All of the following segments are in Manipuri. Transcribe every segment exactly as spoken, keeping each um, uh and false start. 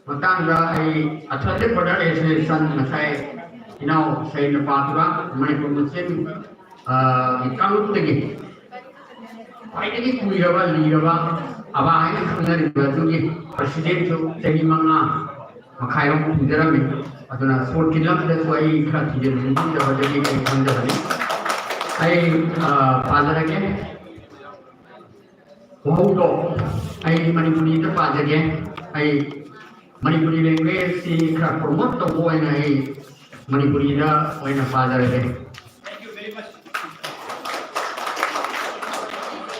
ꯃꯇꯥꯡꯗ ꯑꯩ Athletic Brother Association, ꯉꯁꯥꯏ ꯏꯅꯥꯎ ꯁꯩꯅ ꯄꯥꯈꯤꯕ ꯃꯅꯤꯄꯨꯔ ꯃꯨꯁꯂꯤꯝ, ꯑ, ꯒꯤ ꯀꯥꯡꯂꯨꯞꯇꯒꯤ ꯈ꯭ꯋꯥꯏꯗꯒꯤ ꯀꯨꯏꯔꯕ, ꯂꯤꯔꯕ ꯑꯕꯥ ꯍꯥꯏꯅ ꯈꯪꯅꯔꯤꯕ ꯑꯗꯨꯒꯤ presidentꯁꯨ ꯆꯍꯤ ꯃꯉꯥ ꯃꯈꯥꯏꯔꯣꯝ ꯊꯤꯟꯖꯔꯝꯃꯤ꯫ ꯑꯗꯨꯅ sportꯀꯤ ꯂꯝꯗꯁꯨ ꯑꯩ ꯈꯔ ꯊꯤꯖꯤꯟꯖꯗꯕꯗꯒꯤ ꯑꯩ ꯈꯪꯖꯕꯅꯤ꯫ ꯑꯩ, ꯑ, ꯄꯥꯖꯔꯒꯦ꯫ ꯋꯥꯍꯧꯗꯣ ꯑꯩ ꯃꯅꯤꯄꯨꯔꯤꯗ ꯄꯥꯖꯒꯦ꯫ ꯑꯩ ꯃꯅꯤꯄꯨꯔꯤ languageꯁꯤ ꯈꯔ promote ꯇꯧꯕ ꯑꯣꯏꯅ ꯑꯩ ꯃꯅꯤꯄꯨꯔꯤꯗ ꯑꯣꯏꯅ ꯄꯥꯖꯔꯒꯦ꯫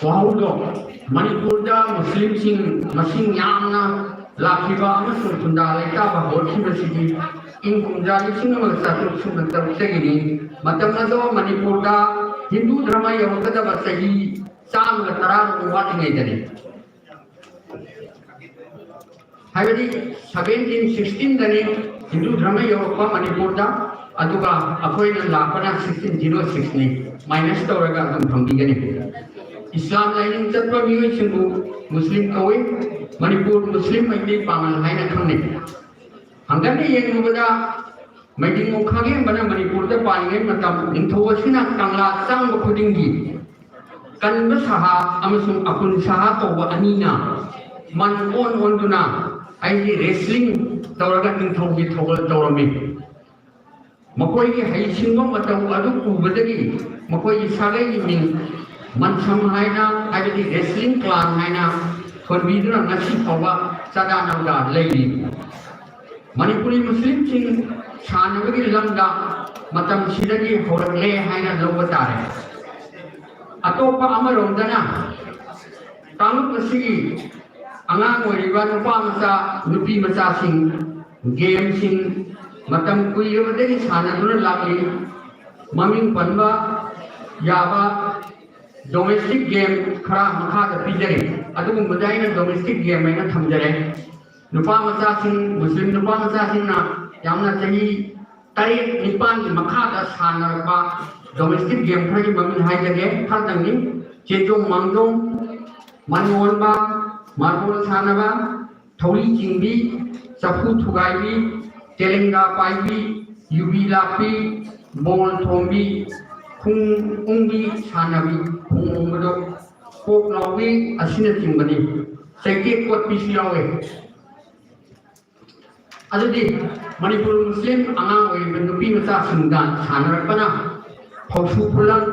ꯋꯥꯍꯧꯗꯣ, ꯃꯅꯤꯄꯨꯔꯗ ꯃꯨꯁꯂꯤꯝꯁꯤꯡ ꯃꯁꯤꯡ ꯌꯥꯝꯅ ꯂꯥꯛꯈꯤꯕ ꯑꯃꯁꯨꯡ ꯈꯨꯟꯗꯥ ꯂꯩꯇꯥꯕ ꯍꯧꯔꯛꯈꯤꯕꯁꯤꯗꯤ ꯏꯪ ꯀꯨꯝꯖꯥ ꯂꯤꯁꯤꯡ ꯑꯃꯒ ꯆꯥꯇ꯭ꯔꯨꯛ ꯁꯨꯞꯅ ꯇꯔꯨꯛꯇꯒꯤꯅꯤ꯫ ꯃꯇꯝ ꯑꯗꯣ ꯃꯅꯤꯄꯨꯔꯗ ꯍꯤꯟꯗꯨ ꯙꯔꯃ ꯌꯧꯔꯛꯀꯗꯕ ꯆꯍꯤ ꯆꯥꯝꯃꯒ ꯇꯔꯥꯔꯣꯝ ꯋꯥꯠꯂꯤꯉꯩꯗꯅꯤ꯫ ꯍꯥꯏꯕꯗꯤ seventeen sixteenꯗꯅꯤ ꯍꯤꯟꯗꯨ ꯙꯔꯃ ꯌꯧꯔꯛꯄ ꯃꯅꯤꯄꯨꯔꯗ, ꯑꯗꯨꯒ ꯑꯩꯈꯣꯏꯅ ꯂꯥꯛꯄꯅ sixteen zero sixꯅꯤ꯫ Minus ꯇꯧꯔꯒ ꯑꯗꯨꯝ ꯐꯪꯕꯤꯒꯅꯤ꯫ ꯏꯁꯂꯥꯝ ꯂꯥꯏꯅꯤꯡ ꯆꯠꯄ ꯃꯤꯑꯣꯏꯁꯤꯡꯕꯨ ꯃꯨꯁꯂꯤꯝ ꯀꯧꯏ꯫ ꯃꯅꯤꯄꯨꯔ ꯃꯨꯁꯂꯤꯝ ꯃꯩꯇꯩ ꯄꯥꯉꯜ ꯍꯥꯏꯅ ꯈꯪꯅꯩ꯫ ꯍꯪꯒꯠꯅ ꯌꯦꯡꯂꯨꯕꯗ ꯃꯩꯗꯤꯡꯉꯨ ꯈꯥꯒꯦꯝꯕꯅ ꯃꯅꯤꯄꯨꯔꯗ ꯄꯥꯜꯂꯤꯉꯩ ꯃꯇꯝ ꯅꯤꯡꯊꯧ ꯑꯁꯤꯅ ꯀꯪꯂꯥ ꯆꯪꯕ ꯈꯨꯗꯤꯡꯒꯤ ꯀꯟꯕ ꯁꯍꯥ ꯑꯃꯁꯨꯡ ꯑꯀꯨꯟ ꯁꯍꯥ ꯀꯧꯕ ꯑꯅꯤꯅ ꯃꯟ ꯑꯣꯟ ꯑꯣꯟꯗꯨꯅ ꯑꯩꯒꯤ wrestling ꯇꯧꯔꯒ ꯅꯤꯡꯊꯧꯒꯤ ꯊꯧꯒꯜ ꯇꯧꯔꯝꯃꯤ꯫ ꯃꯈꯣꯏꯒꯤ ꯍꯩꯁꯤꯡꯕ ꯃꯇꯧ ꯑꯗꯨ ꯎꯕꯗꯒꯤ ꯃꯈꯣꯏꯒꯤ ꯁꯥꯒꯩꯒꯤ ꯃꯤꯡ ꯃꯟꯁꯝ ꯍꯥꯏꯅ, ꯍꯥꯏꯕꯗꯤ wrestling clan ꯍꯥꯏꯅ ꯊꯣꯟꯕꯤꯗꯨꯅ ꯉꯁꯤ ꯐꯥꯎꯕ ꯆꯠꯅꯅꯕꯗ ꯂꯩꯔꯤ꯫ ꯃꯅꯤꯄꯨꯔꯤ ꯃꯨꯁꯂꯤꯝꯁꯤꯡ ꯁꯥꯟꯅꯕꯒꯤ ꯂꯝꯗ ꯃꯇꯝꯁꯤꯗꯒꯤ ꯍꯧꯔꯛꯂꯦ ꯍꯥꯏꯅ ꯂꯧꯕ ꯇꯥꯔꯦ꯫ ꯑꯇꯣꯞꯄ ꯑꯃꯔꯣꯝꯗꯅ ꯀꯥꯡꯂꯨꯞ ꯑꯁꯤꯒꯤ ꯑꯉꯥꯡ ꯑꯣꯏꯔꯤꯕ ꯅꯨꯄꯥ ꯃꯆꯥ, ꯅꯨꯄꯤ ꯃꯆꯥꯁꯤꯡ gameꯁꯤꯡ ꯃꯇꯝ ꯀꯨꯏꯔꯕꯗꯒꯤ ꯁꯥꯟꯅꯗꯨꯅ ꯂꯥꯛꯂꯤ꯫ ꯃꯃꯤꯡ ꯄꯟꯕ ꯌꯥꯕ domestic game ꯈꯔ ꯃꯈꯥꯗ ꯄꯤꯖꯔꯤ꯫ ꯑꯗꯨꯒꯨꯝꯕꯗ ꯑꯩꯅ domestic game ꯍꯥꯏꯅ ꯊꯝꯖꯔꯦ꯫ ꯅꯨꯄꯥ ꯃꯆꯥꯁꯤꯡ, ꯃꯨꯁꯂꯤꯝ ꯅꯨꯄꯥ ꯃꯆꯥꯁꯤꯡꯅ ꯌꯥꯝꯅ ꯆꯍꯤ ꯇꯔꯦꯠ ꯅꯤꯄꯥꯟꯒꯤ ꯃꯈꯥꯗ ꯁꯥꯟꯅꯔꯛꯄ domestic game ꯈꯔꯒꯤ ꯃꯃꯤꯡ ꯍꯥꯏꯖꯒꯦ, ꯈꯔꯗꯪꯅꯤ꯫ ꯆꯦꯟꯖꯣꯡ ꯃꯥꯡꯖꯣꯡ, ꯃꯟ ꯑꯣꯟꯕ, marble ꯁꯥꯟꯅꯕ, ꯊꯧꯔꯤ ꯆꯤꯡꯕꯤ, ꯆꯐꯨ ꯊꯨꯒꯥꯏꯕꯤ, ꯇꯦꯂꯦꯡꯒꯥ ꯄꯥꯏꯕꯤ, ꯌꯨꯕꯤ ꯂꯥꯛꯄꯤ, ꯕꯣꯜ ꯊꯣꯝꯕꯤ, ꯈꯣꯡ ꯎꯪꯕꯤ ꯁꯥꯟꯅꯕꯤ, ꯈꯣꯡ ꯎꯪꯕꯗꯣ ꯀꯣꯛ ꯂꯥꯎꯕꯤ ꯑꯁꯤꯅꯆꯤꯡꯕꯅꯤ꯫ ꯆꯩꯇꯦꯛ ꯀꯣꯠꯄꯤꯁꯨ ꯌꯥꯎꯋꯦ꯫ ꯑꯗꯨꯗꯤ ꯃꯅꯤꯄꯨꯔ ꯃꯨꯁꯂꯤꯝ ꯑꯉꯥꯡ ꯑꯣꯏꯔꯤꯕ ꯅꯨꯄꯤ ꯃꯆꯥꯁꯤꯡꯗ ꯁꯥꯟꯅꯔꯛꯄꯅ ꯐꯧꯁꯨ ꯈꯨꯂꯪ,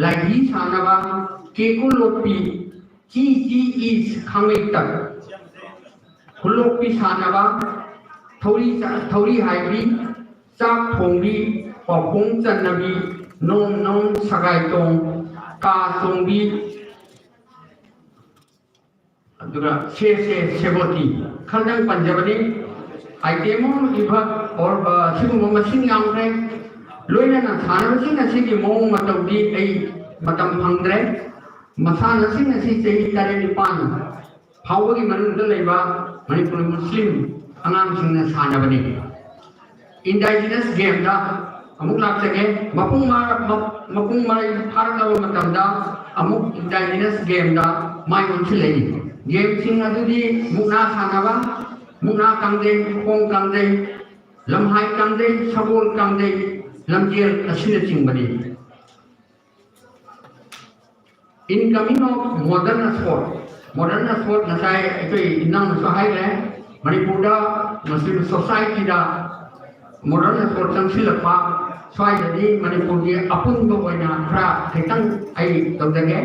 ꯂꯥꯏꯙꯤ ꯁꯥꯟꯅꯕ, ꯀꯦꯀꯨ ꯂꯣꯠꯄꯤ, ꯆꯤ ꯆꯤ ꯏ ꯈꯥꯡꯃꯩꯇꯛ, ꯈꯨꯂꯣꯛꯄꯤ ꯁꯥꯟꯅꯕ, ꯊꯧꯔꯤ ꯆ-, ꯊꯧꯔꯤ ꯍꯥꯏꯕꯤ, ꯆꯥꯛ ꯊꯣꯡꯕꯤ, ꯄꯥꯎꯈꯣꯡ ꯆꯟꯅꯕꯤ, ꯅꯣꯡ ꯅꯣꯡ ꯁꯒꯥꯏ ꯇꯣꯡ, ꯀꯥ ꯆꯣꯡꯕꯤ, ꯑꯗꯨꯒ ꯁꯦ ꯁꯦ ꯁꯦꯕꯣꯇꯤ ꯈꯔꯗꯪ ꯄꯟꯖꯕꯅꯤ꯫ ꯑꯥꯏꯇꯦꯝ ꯑꯃ ꯏꯕ ꯑꯣꯔ, ꯑ, ꯁꯤꯒꯨꯝꯕ ꯃꯁꯤꯡ ꯌꯥꯝꯈ꯭ꯔꯦ꯫ ꯂꯣꯏꯅꯅ ꯁꯥꯟꯅꯕꯁꯤꯡ ꯑꯁꯤꯒꯤ ꯃꯑꯣꯡ ꯃꯇꯧꯗꯤ ꯑꯩ ꯃꯇꯝ ꯐꯪꯗ꯭ꯔꯦ꯫ ꯃꯁꯥꯟꯅꯁꯤꯡ ꯑꯁꯤ ꯆꯍꯤ ꯇꯔꯦꯠ ꯅꯤꯄꯥꯟ ꯐꯥꯎꯕꯒꯤ ꯃꯅꯨꯡꯗ ꯂꯩꯕ ꯃꯅꯤꯄꯨꯔ ꯃꯨꯁꯂꯤꯝ ꯑꯉꯥꯡꯁꯤꯡꯅ ꯁꯥꯟꯅꯕꯅꯤ꯫ Indigenous game ꯗ ꯑꯃꯨꯛ ꯂꯥꯛꯆꯒꯦ꯫ ꯃꯄꯨꯡ ꯃꯔ-, ꯃ-, ꯃꯄꯨꯡ ꯃꯔꯩ ꯐꯥꯔꯛꯂꯕ ꯃꯇꯝꯗ ꯑꯃꯨꯛ indigenous game ꯗ ꯃꯥꯏ ꯑꯣꯟꯁꯤꯜꯂꯛꯏ꯫ Game ꯁꯤꯡ ꯑꯗꯨꯗꯤ ꯃꯨꯛꯅꯥ ꯁꯥꯟꯅꯕ, ꯃꯨꯛꯅꯥ ꯀꯥꯡꯖꯩ, ꯈꯣꯡ ꯀꯥꯡꯖꯩ, ꯂꯝꯍꯥꯏ ꯀꯥꯡꯖꯩ, ꯁꯒꯣꯜ ꯀꯥꯡꯖꯩ, ꯂꯝꯖꯦꯜ ꯑꯁꯤꯅꯆꯤꯡꯕꯅꯤ꯫ Incoming of modern sport. Modern sport ꯉꯁꯥꯏ ꯑꯩꯈꯣꯏ ꯏꯅꯥꯎꯅꯁꯨ ꯍꯥꯏꯈ꯭ꯔꯦ, ꯃꯅꯤꯄꯨꯔꯗ ꯃꯁꯤ society ꯗ modern sport ꯆꯪꯁꯤꯜꯂꯛꯄ, ꯁ꯭ꯋꯥꯏꯗꯗꯤ ꯃꯅꯤꯄꯨꯔꯒꯤ ꯑꯄꯨꯟꯕ ꯑꯣꯏꯅ ꯈꯔ ꯈꯤꯇꯪ ꯑꯩ ꯇꯧꯖꯒꯦ꯫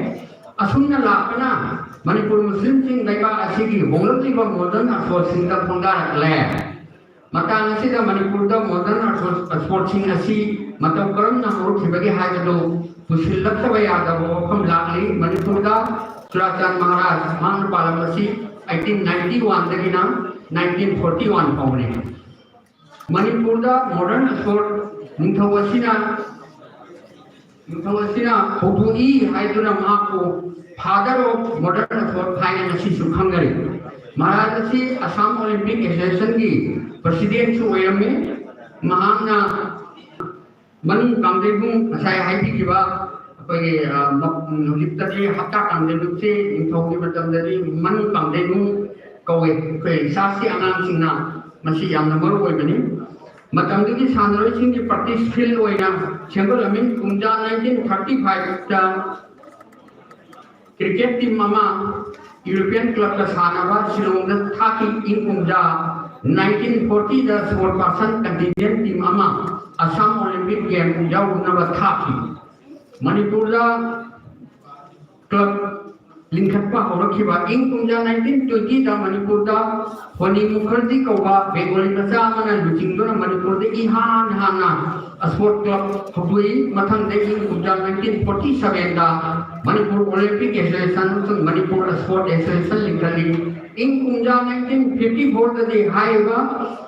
ꯑꯁꯨꯝꯅ ꯂꯥꯛꯄꯅ ꯃꯅꯤꯄꯨꯔ ꯃꯨꯁꯂꯤꯝꯁꯤꯡ ꯂꯩꯕꯥꯛ ꯑꯁꯤꯒꯤ ꯍꯣꯡꯂꯛꯂꯤꯕ modern sport ꯁꯤꯡꯗ ꯈꯣꯡꯗꯥꯔꯛꯂꯦ꯫ ꯃꯇꯥꯡ ꯑꯁꯤꯗ ꯃꯅꯤꯄꯨꯔꯗ modern sport ꯁꯤꯡ ꯑꯁꯤ ꯃꯇꯧ ꯀꯔꯝꯅ ꯍꯧꯔꯛꯈꯤꯕꯒꯦ ꯍꯥꯏꯕꯗꯨ ꯄꯨꯁꯤꯜꯂꯛꯇꯕ ꯌꯥꯗꯕ ꯋꯥꯐꯝ ꯂꯥꯛꯂꯤ꯫ ꯃꯅꯤꯄꯨꯔꯗ ꯆꯨꯔꯥꯆꯥꯟ ꯃꯍꯥꯔꯥꯖ ꯃꯍꯥꯛꯅ ꯄꯥꯜꯂꯝꯕꯁꯤ eighteen ninety one ꯗꯒꯤꯅ nineteen forty one ꯐꯥꯎꯕꯅꯤ꯫ ꯃꯅꯤꯄꯨꯔꯗ modern sport ꯅꯤꯡꯊꯧ ꯑꯁꯤꯅ ꯅꯤꯡꯊꯧ ꯑꯁꯤꯅ ꯍꯧꯗꯣꯛꯏ ꯍꯥꯏꯗꯨꯅ ꯃꯍꯥꯛꯄꯨ father of modern sport ꯍꯥꯏꯅ ꯉꯁꯤꯁꯨ ꯈꯪꯅꯔꯤ꯫ ꯃꯍꯥꯔꯥꯖ ꯑꯁꯤ Assam Olympic Association ꯒꯤ president ꯁꯨ ꯑꯣꯏꯔꯝꯃꯤ꯫ ꯃꯍꯥꯛꯅ ꯃꯅꯨꯡ ꯀꯥꯡꯖꯩꯕꯨꯡ ꯉꯁꯥꯏ ꯍꯥꯏꯕꯤꯈꯤꯕ ꯑꯩꯈꯣꯏꯒꯤ, ꯑ, ꯃ-, ꯍꯧꯖꯤꯛꯇꯗꯤ ꯍꯞꯇꯥ ꯀꯥꯡꯖꯩꯕꯨꯡꯁꯤ ꯅꯤꯡꯊꯧꯒꯤ ꯃꯇꯝꯗꯗꯤ ꯃꯅꯨꯡ ꯀꯥꯡꯖꯩꯕꯨꯡ ꯀꯧꯋꯦ꯫ ꯑꯩꯈꯣꯏ ꯏꯁꯥꯁꯤ ꯑꯉꯥꯡꯁꯤꯡꯅ ꯃꯁꯤ ꯌꯥꯝꯅ ꯃꯔꯨ ꯑꯣꯏꯕꯅꯤ꯫ ꯃꯇꯝꯗꯨꯒꯤ ꯁꯥꯟꯅꯔꯣꯏꯁꯤꯡꯒꯤ ꯄ꯭ꯔꯦꯛꯇꯤꯁ ꯐꯤꯜꯗ ꯑꯣꯏꯅ ꯁꯦꯝꯒꯠꯂꯝꯃꯤ꯫ ꯀꯨꯝꯖꯥ ꯅꯥꯏꯟꯇꯤꯟ ꯊꯥꯔꯇꯤ ꯐꯥꯏꯚꯇ ꯀ꯭ꯔꯤꯀꯦꯠ ꯇꯤꯝ ꯑꯃ ꯌꯨꯔꯣꯄꯤꯌꯟ ꯀ꯭ꯂꯕꯇ ꯁꯥꯟꯅꯕ ꯁꯤꯂꯣꯡꯗ ꯊꯥꯈꯤ꯫ ꯏꯪ ꯀꯨꯝꯖꯥ ꯅꯥꯏꯟꯇꯤꯟ ꯐꯣꯔꯇꯤꯗ ꯁ꯭ꯄꯣꯔꯠ ꯄꯥꯔꯁꯟ ꯀꯟꯇꯤꯟꯖꯦꯟ ꯇꯤꯝ ꯑꯃ ꯑꯁꯥꯝ ꯑꯣꯂꯤꯝꯄꯤꯛ ꯒꯦꯝ ꯌꯥꯎꯔꯨꯅꯕ ꯊꯥꯈꯤ꯫ ꯃꯅꯤꯄꯨꯔꯗ ꯀ꯭ꯂꯕ ꯂꯤꯡꯈꯠꯄ ꯍꯧꯔꯛꯈꯤꯕ꯫ ꯏꯪ ꯀꯨꯝꯖꯥ ꯅꯥꯏꯟꯇꯤꯟ ꯇ꯭ꯋꯦꯟꯇꯤꯗ ꯃꯅꯤꯄꯨꯔꯗ ꯍꯣꯅꯤ ꯃꯨꯈꯔꯖꯤ ꯀꯧꯕ ꯕꯦꯡꯒꯣꯂꯤ ꯃꯆꯥ ꯑꯃꯅ ꯂꯨꯆꯤꯡꯗꯨꯅ ꯃꯅꯤꯄꯨꯔꯗ ꯏꯍꯥꯟ ꯍꯥꯟꯅ ꯁ꯭ꯄꯣꯔꯠ ꯀ꯭ꯂꯕ ꯍꯧꯗꯣꯛꯏ꯫ ꯃꯊꯪꯗ ꯏꯪ ꯀꯨꯝꯖꯥ ꯅꯥꯏꯟꯇꯤꯟ ꯐꯣꯔꯇꯤ ꯁꯚꯦꯟꯗ ꯃꯅꯤꯄꯨꯔ ꯑꯣꯂꯤꯝꯄꯤꯛ ꯑꯦꯁꯣꯁꯤꯌꯦꯁꯟ ꯑꯃꯁꯨꯡ ꯃꯅꯤꯄꯨꯔ ꯁ꯭ꯄꯣꯔꯠ ꯑꯦꯁꯣꯁꯤꯌꯦꯁꯟ ꯂꯤꯡꯈꯠꯂꯤ꯫ ꯏꯪ ꯀꯨꯝꯖꯥ ꯅꯥꯏꯟꯇꯤꯟ ꯐꯤꯐꯇꯤ ꯐꯣꯔꯗꯗꯤ ꯍꯥꯏꯔꯤꯕ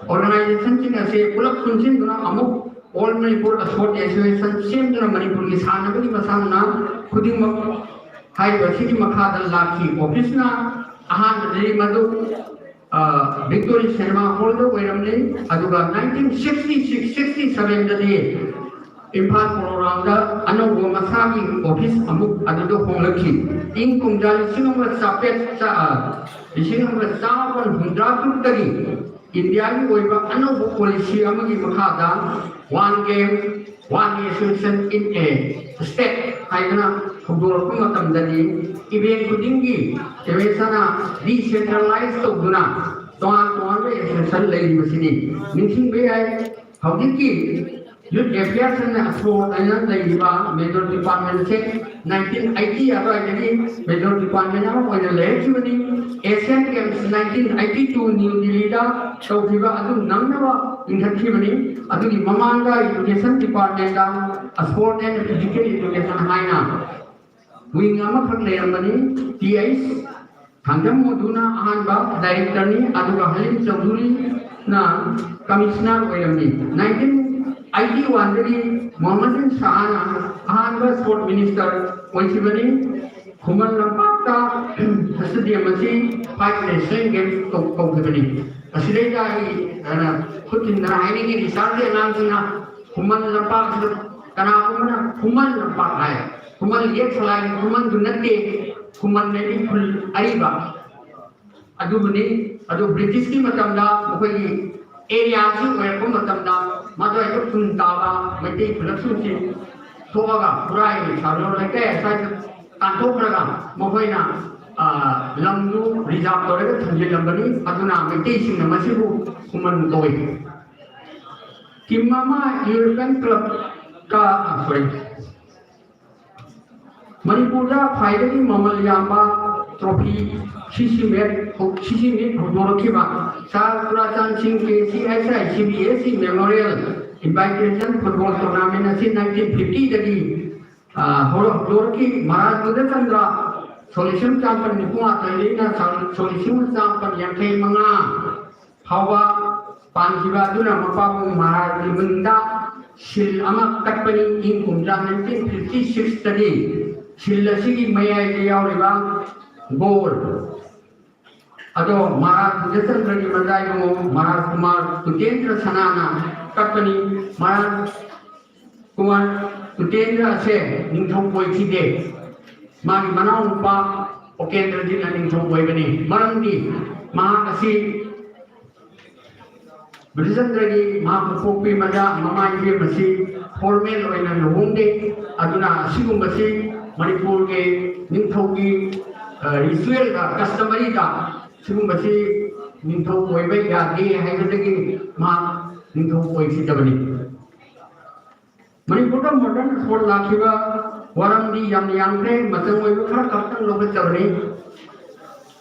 ꯑꯣꯔꯒꯅꯥꯏꯖꯦꯁꯟꯁꯤꯡ ꯑꯁꯤ ꯄꯨꯂꯞ ꯄꯨꯟꯁꯤꯟꯗꯨꯅ ꯑꯃꯨꯛ ꯑꯣꯜ ꯃꯅꯤꯄꯨꯔ ꯁ꯭ꯄꯣꯔꯠ ꯑꯦꯁꯣꯁꯤꯌꯦꯁꯟ ꯁꯦꯝꯗꯨꯅ ꯃꯅꯤꯄꯨꯔꯒꯤ ꯁꯥꯟꯅꯕꯒꯤ ꯃꯁꯥꯟꯅ ꯈꯨꯗꯤꯡꯃꯛ ꯍꯥꯏꯔꯤꯕꯁꯤꯒꯤ ꯃꯈꯥꯗ ꯂꯥꯛꯈꯤ꯫ ꯑꯣꯐꯤꯁꯅ ꯑꯍꯥꯟꯕꯗꯗꯤ ꯃꯗꯨ, ꯑ, ꯚꯤꯛꯇꯣꯔꯤ ꯁꯤꯅꯦꯃꯥ ꯍꯣꯜꯗ ꯑꯣꯏꯔꯝꯂꯤ꯫ ꯑꯗꯨꯒ ꯅꯥꯏꯟꯇꯤꯟ ꯁꯤꯛꯁꯇꯤ ꯁꯤꯛꯁ ꯁꯤꯛꯁꯇꯤ ꯁꯚꯦꯟꯗꯗꯤ ꯏꯝꯐꯥꯜ ꯄꯣꯂꯣ ꯒ꯭ꯔꯥꯎꯟꯗ ꯑꯅꯧꯕ ꯃꯁꯥꯒꯤ ꯑꯣꯐꯤꯁ ꯑꯃꯨꯛ ꯑꯗꯨꯗ ꯍꯣꯡꯂꯛꯈꯤ꯫ ꯏꯪ ꯀꯨꯝꯖꯥ ꯂꯤꯁꯤꯡ ꯑꯃꯒ ꯆꯥꯇ꯭ꯔꯦꯠ ꯆꯥ-, ꯑ, ꯂꯤꯁꯤꯡ ꯑꯃꯒ ꯆꯥꯃꯥꯄꯟ ꯍꯨꯝꯗ꯭ꯔꯥ ꯇꯔꯨꯛꯇꯒꯤ ꯏꯟꯗꯤꯌꯥꯒꯤ ꯑꯣꯏꯕ ꯑꯅꯧꯕ ꯄꯣꯂꯤꯁꯤ ꯑꯃꯒꯤ ꯃꯈꯥꯗ One Game, One Association in a State ꯍꯥꯏꯗꯅ ꯍꯧꯗꯣꯔꯛꯄ ꯃꯇꯝꯗꯗꯤ ꯏꯚꯦꯟ ꯈꯨꯗꯤꯡꯒꯤ ꯀꯦꯃꯦꯁꯅ ꯗꯤꯁꯦꯟꯇ꯭ꯔꯦꯂꯥꯏꯁ ꯇꯧꯗꯨꯅ ꯇꯣꯉꯥꯟ ꯇꯣꯉꯥꯟꯕ ꯑꯦꯁꯣꯁꯤꯌꯦꯁꯟ ꯂꯩꯔꯤꯕꯁꯤꯅꯤ꯫ ꯅꯤꯡꯁꯤꯡꯕ ꯌꯥꯏ, ꯍꯧꯖꯤꯛꯀꯤ ꯌꯨꯠ ꯑꯦꯐꯤꯌꯔꯁ ꯑꯦꯟ ꯁ꯭ꯄꯣꯔꯠ ꯍꯥꯏꯅ ꯂꯩꯔꯤꯕ ꯃꯦꯖꯣꯔ ꯗꯤꯄꯥꯔꯠꯃꯦꯟꯁꯦ ꯅꯥꯏꯟꯇꯤꯟ ꯑꯩꯠꯇꯤ ꯑꯗꯨꯋꯥꯏꯗꯒꯤ ꯃꯦꯖꯣꯔ ꯗꯤꯄꯥꯔꯠꯃꯦꯟ ꯑꯃ ꯑꯣꯏꯅ ꯂꯩꯔꯛꯈꯤꯕꯅꯤ꯫ Asian games nineteen eighty two new ꯗꯤꯜꯂꯤꯗ ꯇꯧꯈꯤꯕ ꯑꯗꯨ ꯅꯪꯅꯕ ꯂꯤꯡꯈꯠꯈꯤꯕꯅꯤ꯫ ꯑꯗꯨꯒꯤ ꯃꯃꯥꯡꯗ ꯏꯗꯨꯀꯦꯁꯟ ꯗꯤꯄꯥꯔꯠꯃꯦꯟꯗ ꯁ꯭ꯄꯣꯔꯠ ꯑꯦꯟ ꯐꯤꯖꯤꯀꯦꯜ ꯏꯗꯨꯀꯦꯁꯟ ꯍꯥꯏꯅ ꯋꯤꯡ ꯑꯃꯈꯛ ꯂꯩꯔꯝꯕꯅꯤ꯫ ꯇꯤ ꯑꯩꯆ ꯊꯥꯡꯖꯝ ꯃꯣꯗꯨꯅ ꯑꯍꯥꯟꯕ ꯗꯥꯏꯔꯦꯛꯇꯔꯅꯤ, ꯑꯗꯨꯒ ꯍꯂꯤꯝ ꯆꯧꯙꯨꯔꯤꯅ ꯀꯃꯤꯁꯅꯔ ꯑꯣꯏꯔꯝꯃꯤ꯫ ꯅꯥꯏꯟꯇꯤꯟ ꯑꯩꯠꯇꯤ ꯋꯥꯟꯗꯒꯤ ꯃꯣꯍꯝꯃꯗꯤꯟ ꯁꯍꯥꯅ ꯑꯍꯥꯟꯕ ꯁ꯭ꯄꯣꯔꯠ ꯃꯤꯅꯤꯁꯇꯔ ꯑꯣꯏꯈꯤꯕꯅꯤ꯫ ꯈꯨꯃꯟ ꯂꯝꯄꯥꯛꯇ ꯁ꯭ꯇꯦꯗꯤꯌꯝ ꯑꯁꯤ ꯐꯥꯏꯚ ꯅꯦꯁꯅꯦꯜ ꯒꯦꯝꯁ ꯀꯧ-, ꯀꯧꯈꯤꯕꯅꯤ꯫ ꯑꯁꯤꯗꯩꯗ ꯑꯩ, ꯑ, ꯈꯨꯠ ꯊꯤꯟꯗꯅ ꯍꯥꯏꯅꯤꯡꯉꯤ, ꯔꯤꯁꯥꯔꯁꯀꯤ ꯑꯉꯥꯡꯁꯤꯡꯅ ꯈꯨꯃꯟ ꯂꯝꯄꯥꯛꯁꯤꯗ ꯀꯅꯥꯒꯨꯝꯕꯅ ꯈꯨꯃꯟ ꯂꯝꯄꯥꯛ ꯍꯥꯏ꯫ ꯈꯨꯃꯟ ꯌꯦꯛ ꯁꯂꯥꯏꯒꯤ ꯈꯨꯃꯟꯗꯨ ꯅꯠꯇꯦ, ꯈꯨꯃꯟ ꯍꯥꯏꯗꯤ ꯈꯨꯜ ꯑꯔꯤꯕ꯫ ꯑꯗꯨꯕꯨꯅꯤ꯫ ꯑꯗꯨ ꯕ꯭ꯔꯤꯇꯤꯁꯀꯤ ꯃꯇꯝꯗ ꯃꯈꯣꯏꯒꯤ ꯑꯦꯔꯤꯌꯥꯁꯤ ꯑꯣꯏꯔꯛꯄ ꯃꯇꯝꯗ ꯃꯗꯨꯋꯥꯏꯗ ꯈꯨꯟ ꯇꯥꯕ ꯃꯩꯇꯩ ꯈꯨꯂꯛꯁꯤꯡꯁꯤ ꯊꯣꯛꯑꯒ ꯈꯨꯔꯥꯏ ꯁꯥꯔꯣ ꯂꯩꯀꯥꯏ ꯑꯁ꯭ꯋꯥꯏꯗ ꯇꯥꯟꯊꯣꯛꯈ꯭ꯔꯒ ꯃꯈꯣꯏꯅ ꯂꯝꯗꯨ ꯔꯤꯖꯥꯕ ꯇꯧꯔꯒ ꯊꯝꯖꯤꯜꯂꯝꯕꯅꯤ꯫ ꯑꯗꯨꯅ ꯃꯩꯇꯩꯁꯤꯡꯅ ꯃꯁꯤꯕꯨ ꯈꯨꯃꯟ ꯀꯧꯏ꯫ ꯇꯤꯝ ꯑꯃ ꯌꯨꯔꯣꯄꯤꯌꯟ ꯀ꯭ꯂꯕꯀ ꯁꯣꯔꯤ ꯃꯅꯤꯄꯨꯔꯗ ꯈ꯭ꯋꯥꯏꯗꯒꯤ ꯃꯃꯜ ꯌꯥꯝꯕ ꯇ꯭ꯔꯣꯐꯤ ꯁꯤꯁꯤꯃꯦꯠ ꯁꯤꯁꯤꯃꯦꯠ ꯍꯧꯗꯣꯔꯛꯈꯤꯕ ꯁꯥꯔ ꯆꯨꯔꯥꯆꯥꯟ ꯁꯤꯡ K C S I C B S E memorial invitation football tournament ꯑꯁꯤ ꯅꯥꯏꯟꯇꯤꯟ ꯐꯤꯐꯇꯤꯗꯒꯤ ꯍꯧꯔꯛꯈꯤ꯫ ꯃꯍꯥꯔꯥꯖ ꯕꯨꯙꯆꯟꯗ꯭ꯔ ꯁꯣꯛ ꯂꯤꯁꯤꯡ ꯆꯥꯃꯥꯄꯟ ꯅꯤꯐꯨ ꯃꯥꯊꯣꯏꯗꯒꯤꯅ ꯁꯣꯛ ꯂꯤꯁꯤꯡ ꯆꯥꯃꯥꯄꯟ ꯌꯥꯡꯈꯩ ꯃꯉꯥ ꯐꯥꯎꯕ ꯄꯥꯟꯈꯤꯕ ꯑꯗꯨꯅ ꯃꯄꯥꯕꯨꯡ ꯃꯍꯥꯔꯥꯖꯒꯤ ꯃꯤꯡꯗ ꯁꯤꯜ ꯑꯃ ꯀꯠꯄꯅꯤ꯫ ꯏꯪ ꯀꯨꯝꯖꯥ ꯅꯥꯏꯟꯇꯤꯟ ꯐꯤꯐꯇꯤ ꯁꯤꯛꯁꯇꯒꯤ ꯁꯤꯜ ꯑꯁꯤꯒꯤ ꯃꯌꯥꯏꯗ ꯌꯥꯎꯔꯤꯕ ꯒꯣꯜ ꯑꯗꯣ ꯃꯍꯥꯔꯥꯖ ꯕꯨꯙꯆꯟꯗ꯭ꯔꯒꯤ ꯃꯆꯥ ꯏꯕꯨꯡꯉꯣ ꯃꯍꯥꯔꯥꯖ ꯀꯨꯃꯥꯔ ꯀꯨꯇꯦꯟꯗ꯭ꯔ ꯁꯅꯥꯅ ꯀꯠꯄꯅꯤ꯫ ꯃꯍꯥꯔꯥꯖ ꯀꯨꯃꯥꯔ ꯀꯨꯇꯦꯟꯗ꯭ꯔ ꯑꯁꯦ ꯅꯤꯡꯊꯧ ꯑꯣꯏꯈꯤꯗꯦ꯫ ꯃꯥꯒꯤ ꯃꯅꯥꯎꯅꯨꯄꯥ ꯎꯄꯦꯟꯗ꯭ꯔꯖꯤꯠꯅ ꯅꯤꯡꯊꯧ ꯑꯣꯏꯕꯅꯤ꯫ ꯃꯔꯝꯗꯤ ꯃꯍꯥꯛ ꯑꯁꯤ ꯕ꯭ꯔꯤꯖꯦꯟꯗ꯭ꯔꯒꯤ ꯃꯍꯥꯛꯄꯨ ꯄꯣꯛꯄꯤ ꯃꯆꯥ ꯃꯃꯥ ꯏꯕꯦꯝ ꯑꯁꯤ ꯐꯣꯔꯃꯦꯜ ꯑꯣꯏꯅ ꯂꯨꯍꯣꯡꯗꯦ꯫ ꯑꯗꯨꯅ ꯑꯁꯤꯒꯨꯝꯕꯁꯤ ꯃꯅꯤꯄꯨꯔꯒꯤ ꯅꯤꯡꯊꯧꯒꯤ ꯔꯤꯆꯨꯋꯦꯜꯗ, ꯀꯁꯇꯃꯔꯤꯗ ꯁꯤꯒꯨꯝꯕꯁꯤ ꯅꯤꯡꯊꯧ ꯑꯣꯏꯕ ꯌꯥꯗꯦ ꯍꯥꯏꯕꯗꯒꯤ ꯃꯍꯥꯛ ꯅꯤꯡꯊꯧ ꯑꯣꯏꯈꯤꯗꯕꯅꯤ꯫ ꯃꯅꯤꯄꯨꯔꯗ ꯃꯣꯗꯔꯟ ꯁ꯭ꯄꯣꯔꯠ ꯂꯥꯛꯈꯤꯕ ꯋꯥꯔꯝꯗꯤ ꯌꯥꯝꯅ ꯌꯥꯝꯈ꯭ꯔꯦ, ꯃꯆꯪ ꯑꯣꯏꯕ ꯈꯔ ꯈꯛꯇꯪ ꯂꯧꯈꯠꯆꯕꯅꯤ꯫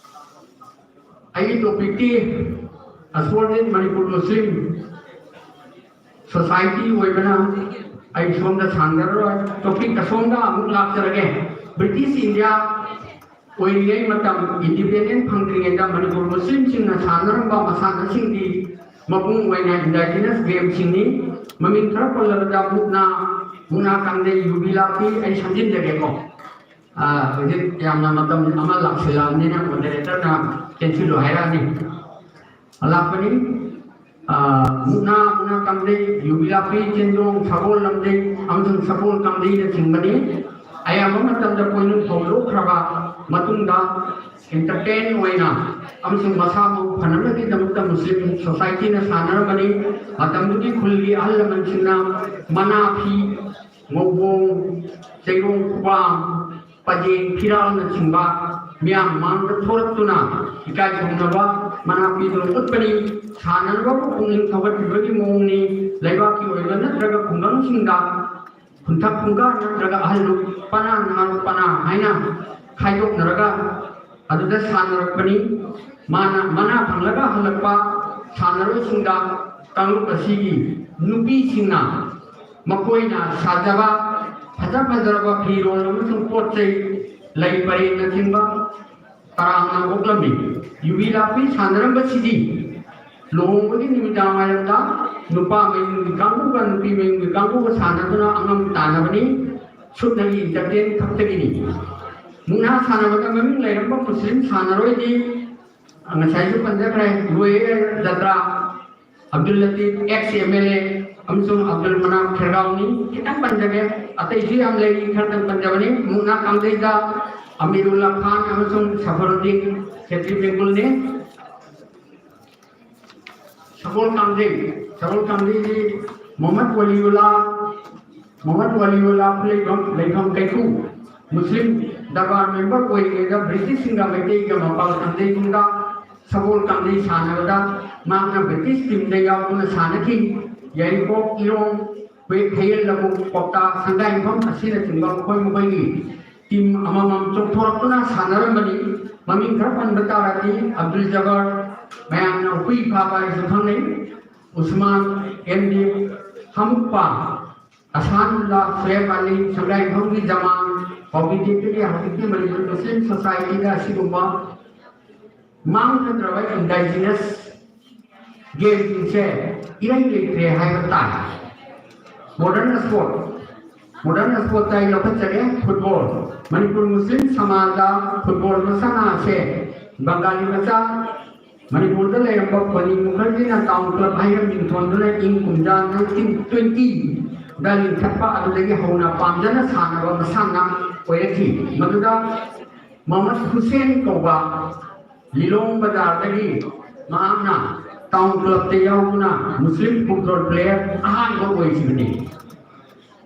ꯑꯩꯒꯤ ꯇꯣꯄꯤꯛꯇꯤ ꯑꯁꯣꯜ ꯃꯅꯤꯄꯨꯔ ꯃꯨꯁꯂꯤꯝ ꯁꯣꯁꯥꯏꯇꯤ ꯑꯣꯏꯕꯅ ꯑꯩ ꯁꯣꯝꯗ ꯁꯥꯡꯊꯔꯔꯣꯏ꯫ ꯇꯣꯄꯤꯛ ꯑꯁꯣꯝꯗ ꯑꯃꯨꯛ ꯂꯥꯛꯆꯔꯒꯦ꯫ ꯕ꯭ꯔꯤꯇꯤꯁ ꯏꯟꯗꯤꯌꯥ ꯑꯣꯏꯔꯤꯉꯩ ꯃꯇꯝ, ꯏꯟꯗꯤꯄꯦꯟꯗꯦꯟ ꯐꯪꯗ꯭ꯔꯤꯉꯩꯗ ꯃꯅꯤꯄꯨꯔ ꯃꯨꯁꯂꯤꯝꯁꯤꯡꯅ ꯁꯥꯟꯅꯔꯝꯕ ꯃꯁꯥꯟꯅꯁꯤꯡꯗꯤ ꯃꯄꯨꯡ ꯑꯣꯏꯅ ꯏꯟꯗꯥꯏꯖꯤꯅꯁ ꯒꯦꯝꯁꯤꯡꯅꯤ꯫ ꯃꯃꯤꯡ ꯈꯔ ꯄꯜꯂꯕꯗ ꯃꯨꯛꯅꯥ, ꯃꯨꯛꯅꯥ ꯀꯥꯡꯖꯩ, ꯌꯨꯕꯤ ꯂꯥꯛꯄꯤ, ꯑꯩ ꯁꯝꯖꯤꯟꯖꯒꯦꯀꯣ꯫ ꯍꯧꯖꯤꯛ ꯌꯥꯝꯅ ꯃꯇꯝ ꯑꯃ ꯂꯥꯛꯁꯤꯜꯂꯛꯑꯕꯅꯤꯅ ꯃꯣꯗꯔꯦꯇꯔꯅ ꯆꯦꯟꯁꯤꯜꯂꯨ ꯍꯥꯏꯔꯛꯑꯅꯤ꯫ ꯂꯥꯛꯄꯅꯤ꯫ ꯃꯨꯛꯅꯥ, ꯃꯨꯛꯅꯥ ꯀꯥꯡꯖꯩ, ꯌꯨꯕꯤ ꯂꯥꯛꯄꯤ, ꯆꯦꯟꯖꯣꯡ, ꯁꯒꯣꯜ ꯂꯝꯖꯩ ꯑꯃꯁꯨꯡ ꯁꯒꯣꯜ ꯀꯥꯡꯖꯩꯅꯆꯤꯡꯕꯅꯤ꯫ ꯑꯌꯥꯝꯕ ꯃꯇꯝꯗ ꯄꯣꯏꯅꯨ ꯐꯧꯗꯣꯛꯈ꯭ꯔꯕ ꯃꯇꯨꯡꯗ entertain ꯑꯣꯏꯅ ꯑꯃꯁꯨꯡ ꯃꯁꯥ ꯃꯎ ꯐꯅꯕꯒꯤꯗꯃꯛꯇ ꯃꯨꯁꯂꯤꯝ societyꯅ ꯁꯥꯟꯅꯔꯝꯕꯅꯤ꯫ ꯃꯇꯝꯗꯨꯒꯤ ꯈꯨꯜꯒꯤ ꯑꯍꯜ ꯂꯃꯟꯁꯤꯡꯅ ꯃꯅꯥ ꯐꯤ, ꯉꯧꯕꯣꯡ, ꯆꯩꯔꯣꯡ ꯈꯨꯕꯥꯝ, ꯄꯖꯦꯡ ꯐꯤꯔꯥꯜꯅꯆꯤꯡꯕ ꯃꯤꯌꯥꯝ ꯃꯥꯡꯗ ꯊꯣꯔꯛꯇꯨꯅ ꯏꯀꯥꯏ ꯈꯨꯝꯅꯕ ꯃꯅꯥ ꯐꯤꯗꯨꯅ ꯎꯠꯄꯅꯤ꯫ ꯁꯥꯟꯅꯅꯕꯕꯨ ꯄꯨꯛꯅꯤꯡ ꯊꯧꯒꯠꯄꯤꯕꯒꯤ ꯃꯑꯣꯡꯅꯤ꯫ ꯂꯩꯕꯥꯛꯀꯤ ꯑꯣꯏꯕ ꯅꯠꯇ꯭ꯔꯒ ꯈꯨꯡꯒꯪꯁꯤꯡꯗ ꯈꯨꯟꯊꯛ ꯈꯨꯡꯒ ꯅꯠꯇ꯭ꯔꯒ ꯑꯍꯜ ꯄꯅꯥ ꯅꯍꯥ ꯄꯅꯥ ꯍꯥꯏꯅ ꯈꯥꯏꯗꯣꯛꯅꯔꯒ ꯑꯗꯨꯗ ꯁꯥꯟꯅꯔꯛꯄꯅꯤ꯫ ꯃꯥꯅ ꯃꯅꯥ ꯐꯪꯂꯒ ꯍꯜꯂꯛꯄ ꯁꯥꯟꯅꯔꯣꯏꯁꯤꯡꯗ ꯀꯥꯡꯂꯨꯞ ꯑꯁꯤꯒꯤ ꯅꯨꯄꯤꯁꯤꯡꯅ ꯃꯈꯣꯏꯅ ꯁꯥꯖꯕ ꯐꯖ ꯐꯖꯔꯕ ꯐꯤꯔꯣꯜ ꯑꯃꯁꯨꯡ ꯄꯣꯠ ꯆꯩ, ꯂꯩ ꯄꯔꯦꯡꯅꯆꯤꯡꯕ ꯇꯔꯥꯝꯅ ꯑꯣꯛꯂꯝꯃꯤ꯫ ꯌꯨꯕꯤ ꯂꯥꯛꯄꯤ ꯁꯥꯟꯅꯔꯝꯕꯁꯤꯗꯤ ꯂꯨꯍꯣꯡꯕꯒꯤ ꯅꯨꯃꯤꯗꯥꯡ ꯋꯥꯏꯔꯝꯗ ꯅꯨꯄꯥ ꯃꯌꯨꯝꯒꯤ ꯀꯥꯡꯕꯨꯒ ꯅꯨꯄꯤ ꯃꯌꯨꯝꯒꯤ ꯀꯥꯡꯕꯨꯒ ꯁꯥꯟꯅꯗꯨꯅ ꯑꯉꯝ ꯇꯥꯟꯅꯕꯅꯤ꯫ ꯁꯨꯞꯅꯒꯤ entertain ꯈꯛꯇꯒꯤꯅꯤ꯫ ꯃꯨꯛꯅꯥ ꯁꯥꯟꯅꯕꯗ ꯃꯃꯤꯡ ꯂꯩꯔꯝꯕ ꯃꯨꯁꯂꯤꯝ ꯁꯥꯟꯅꯔꯣꯏꯗꯤ ꯉꯁꯥꯏꯁꯨ ꯄꯟꯖꯈ꯭ꯔꯦ, ꯂꯣꯏꯌꯦ ꯖꯇ꯭ꯔꯥ, ꯑꯕꯗꯨꯜ ꯂꯇꯤꯐ, ex MLA, ꯑꯃꯁꯨꯡ ꯑꯕꯗꯨꯜ ꯃꯅꯥꯞ ꯈꯦꯔꯒꯥꯎꯅꯤ꯫ ꯈꯤꯇꯪ ꯄꯟꯖꯒꯦ, ꯑꯇꯩꯁꯨ ꯌꯥꯝ ꯂꯩꯔꯤ, ꯈꯔꯇꯪ ꯄꯟꯖꯕꯅꯤ꯫ ꯃꯨꯛꯅꯥ ꯀꯥꯡꯖꯩꯗ ꯑꯃꯤꯔꯨꯜꯂꯥ ꯈꯥꯟ ꯑꯃꯁꯨꯡ ꯁꯐꯔꯨꯗꯗꯤꯟ ꯈꯦꯇ꯭ꯔꯤ ꯕꯦꯡꯒꯨꯜꯅꯤ꯫ ꯁꯒꯣꯜ ꯀꯥꯡꯖꯩ, ꯁꯒꯣꯜ ꯀꯥꯡꯖꯩꯗꯤ ꯃꯨꯍꯝꯃꯗ ꯋꯥꯂꯤꯎꯜꯂꯥ, ꯃꯨꯍꯝꯃꯗ ꯋꯥꯂꯤꯎꯜꯂꯥ ꯂꯩꯐꯝ, ꯂꯩꯐꯝ ꯀꯩꯈꯨ, ꯃꯨꯁꯂꯤꯝ ꯗꯔꯕꯥꯔ member ꯑꯣꯏꯔꯤꯉꯩꯗ ꯕ꯭ꯔꯤꯇꯤꯁꯁꯤꯡꯒ ꯃꯩꯇꯩꯒ ꯃꯄꯥꯜ ꯀꯥꯡꯖꯩꯕꯨꯡꯗ ꯁꯒꯣꯜ ꯀꯥꯡꯖꯩ ꯁꯥꯟꯅꯕꯗ ꯃꯍꯥꯛꯅ ꯕ꯭ꯔꯤꯇꯤꯁ teamꯗ ꯌꯥꯎꯗꯨꯅ ꯁꯥꯟꯅꯈꯤ꯫ ꯌꯥꯏꯔꯤꯄꯣꯛ, ꯏꯔꯣꯡ, ꯍꯨꯏ, ꯐꯌꯦꯜ ꯂꯕꯨꯛ, ꯀ꯭ꯋꯥꯛꯇꯥ, ꯁꯪꯒꯥꯏꯌꯨꯝꯐꯝ ꯑꯁꯤꯅꯆꯤꯡꯕ ꯃꯈꯣꯏ ꯃꯈꯣꯏꯒꯤ team ꯑꯃꯃꯝ ꯆꯣꯡꯊꯣꯔꯛꯇꯨꯅ ꯁꯥꯟꯅꯔꯝꯕꯅꯤ꯫ ꯃꯃꯤꯡ ꯈꯔ ꯄꯟꯕ ꯇꯥꯔꯗꯤ ꯑꯕꯗꯨꯜ ꯖꯕꯔ, ꯃꯌꯥꯝꯅ ꯍꯨꯏ ꯐꯥꯕ ꯍꯥꯏꯁꯨ ꯈꯪꯅꯩ, ꯎꯁꯃꯥꯟ, ꯑꯦꯝ ꯗꯤ, ꯍꯥꯃꯨꯛꯄ, ꯑꯁꯥꯟ ꯎꯜꯂꯥ, ꯁꯨꯍꯦꯕ ꯑꯂꯤ, ꯁꯪꯒꯥꯏꯌꯨꯝꯐꯝꯒꯤ ꯖꯃꯥꯟ, ꯄꯥꯎꯃꯤ ꯇꯦꯛꯇꯒꯤ ꯍꯧꯖꯤꯛꯇꯤ ꯃꯅꯤꯄꯨꯔ ꯃꯨꯁꯂꯤꯝ societyꯗ ꯑꯁꯤꯒꯨꯝꯕ ꯃꯥꯡꯊꯗ꯭ꯔꯕ indigenous gameꯁꯤꯡꯁꯦ ꯏꯔꯩ ꯂꯩꯇ꯭ꯔꯦ ꯍꯥꯏꯕ ꯇꯥꯏ꯫ Modern sport, modern sportꯇ ꯑꯩ ꯂꯧꯈꯠꯆꯒꯦ꯫ Football, ꯃꯅꯤꯄꯨꯔ ꯃꯨꯁꯂꯤꯝ ꯁꯃꯥꯖꯗ football ꯃꯁꯥꯟꯅ ꯑꯁꯦ ꯕꯪꯒꯥꯂꯤ ꯃꯆꯥ ꯃꯅꯤꯄꯨꯔꯗ ꯂꯩꯔꯝꯕ ꯐꯅꯤ ꯃꯨꯈꯔꯖꯤꯅ town club ꯍꯥꯏꯅ ꯃꯤꯡꯊꯣꯟꯗꯨꯅ ꯏꯪ ꯀꯨꯝꯖꯥ nineteen twenty ꯂꯤꯡꯈꯠꯄ ꯑꯗꯨꯗꯒꯤ ꯍꯧꯅ ꯄꯥꯝꯖꯅ ꯁꯥꯟꯅꯕ ꯃꯁꯥꯟꯅ ꯑꯣꯏꯔꯛꯈꯤ꯫ ꯃꯗꯨꯗ ꯃꯣꯍꯝꯃꯗ ꯍꯨꯁꯦꯟ ꯀꯧꯕ ꯂꯤꯂꯣꯡ ꯕꯖꯥꯔꯗꯒꯤ ꯃꯍꯥꯛꯅ ꯇꯥꯎꯟ ꯀ꯭ꯂꯕꯇ ꯌꯥꯎꯗꯨꯅ ꯃꯨꯁꯂꯤꯝ ꯐꯨꯠꯕꯣꯜ ꯄ꯭ꯂꯦꯌꯔ ꯑꯍꯥꯟꯕ ꯑꯣꯏꯈꯤꯕꯅꯤ꯫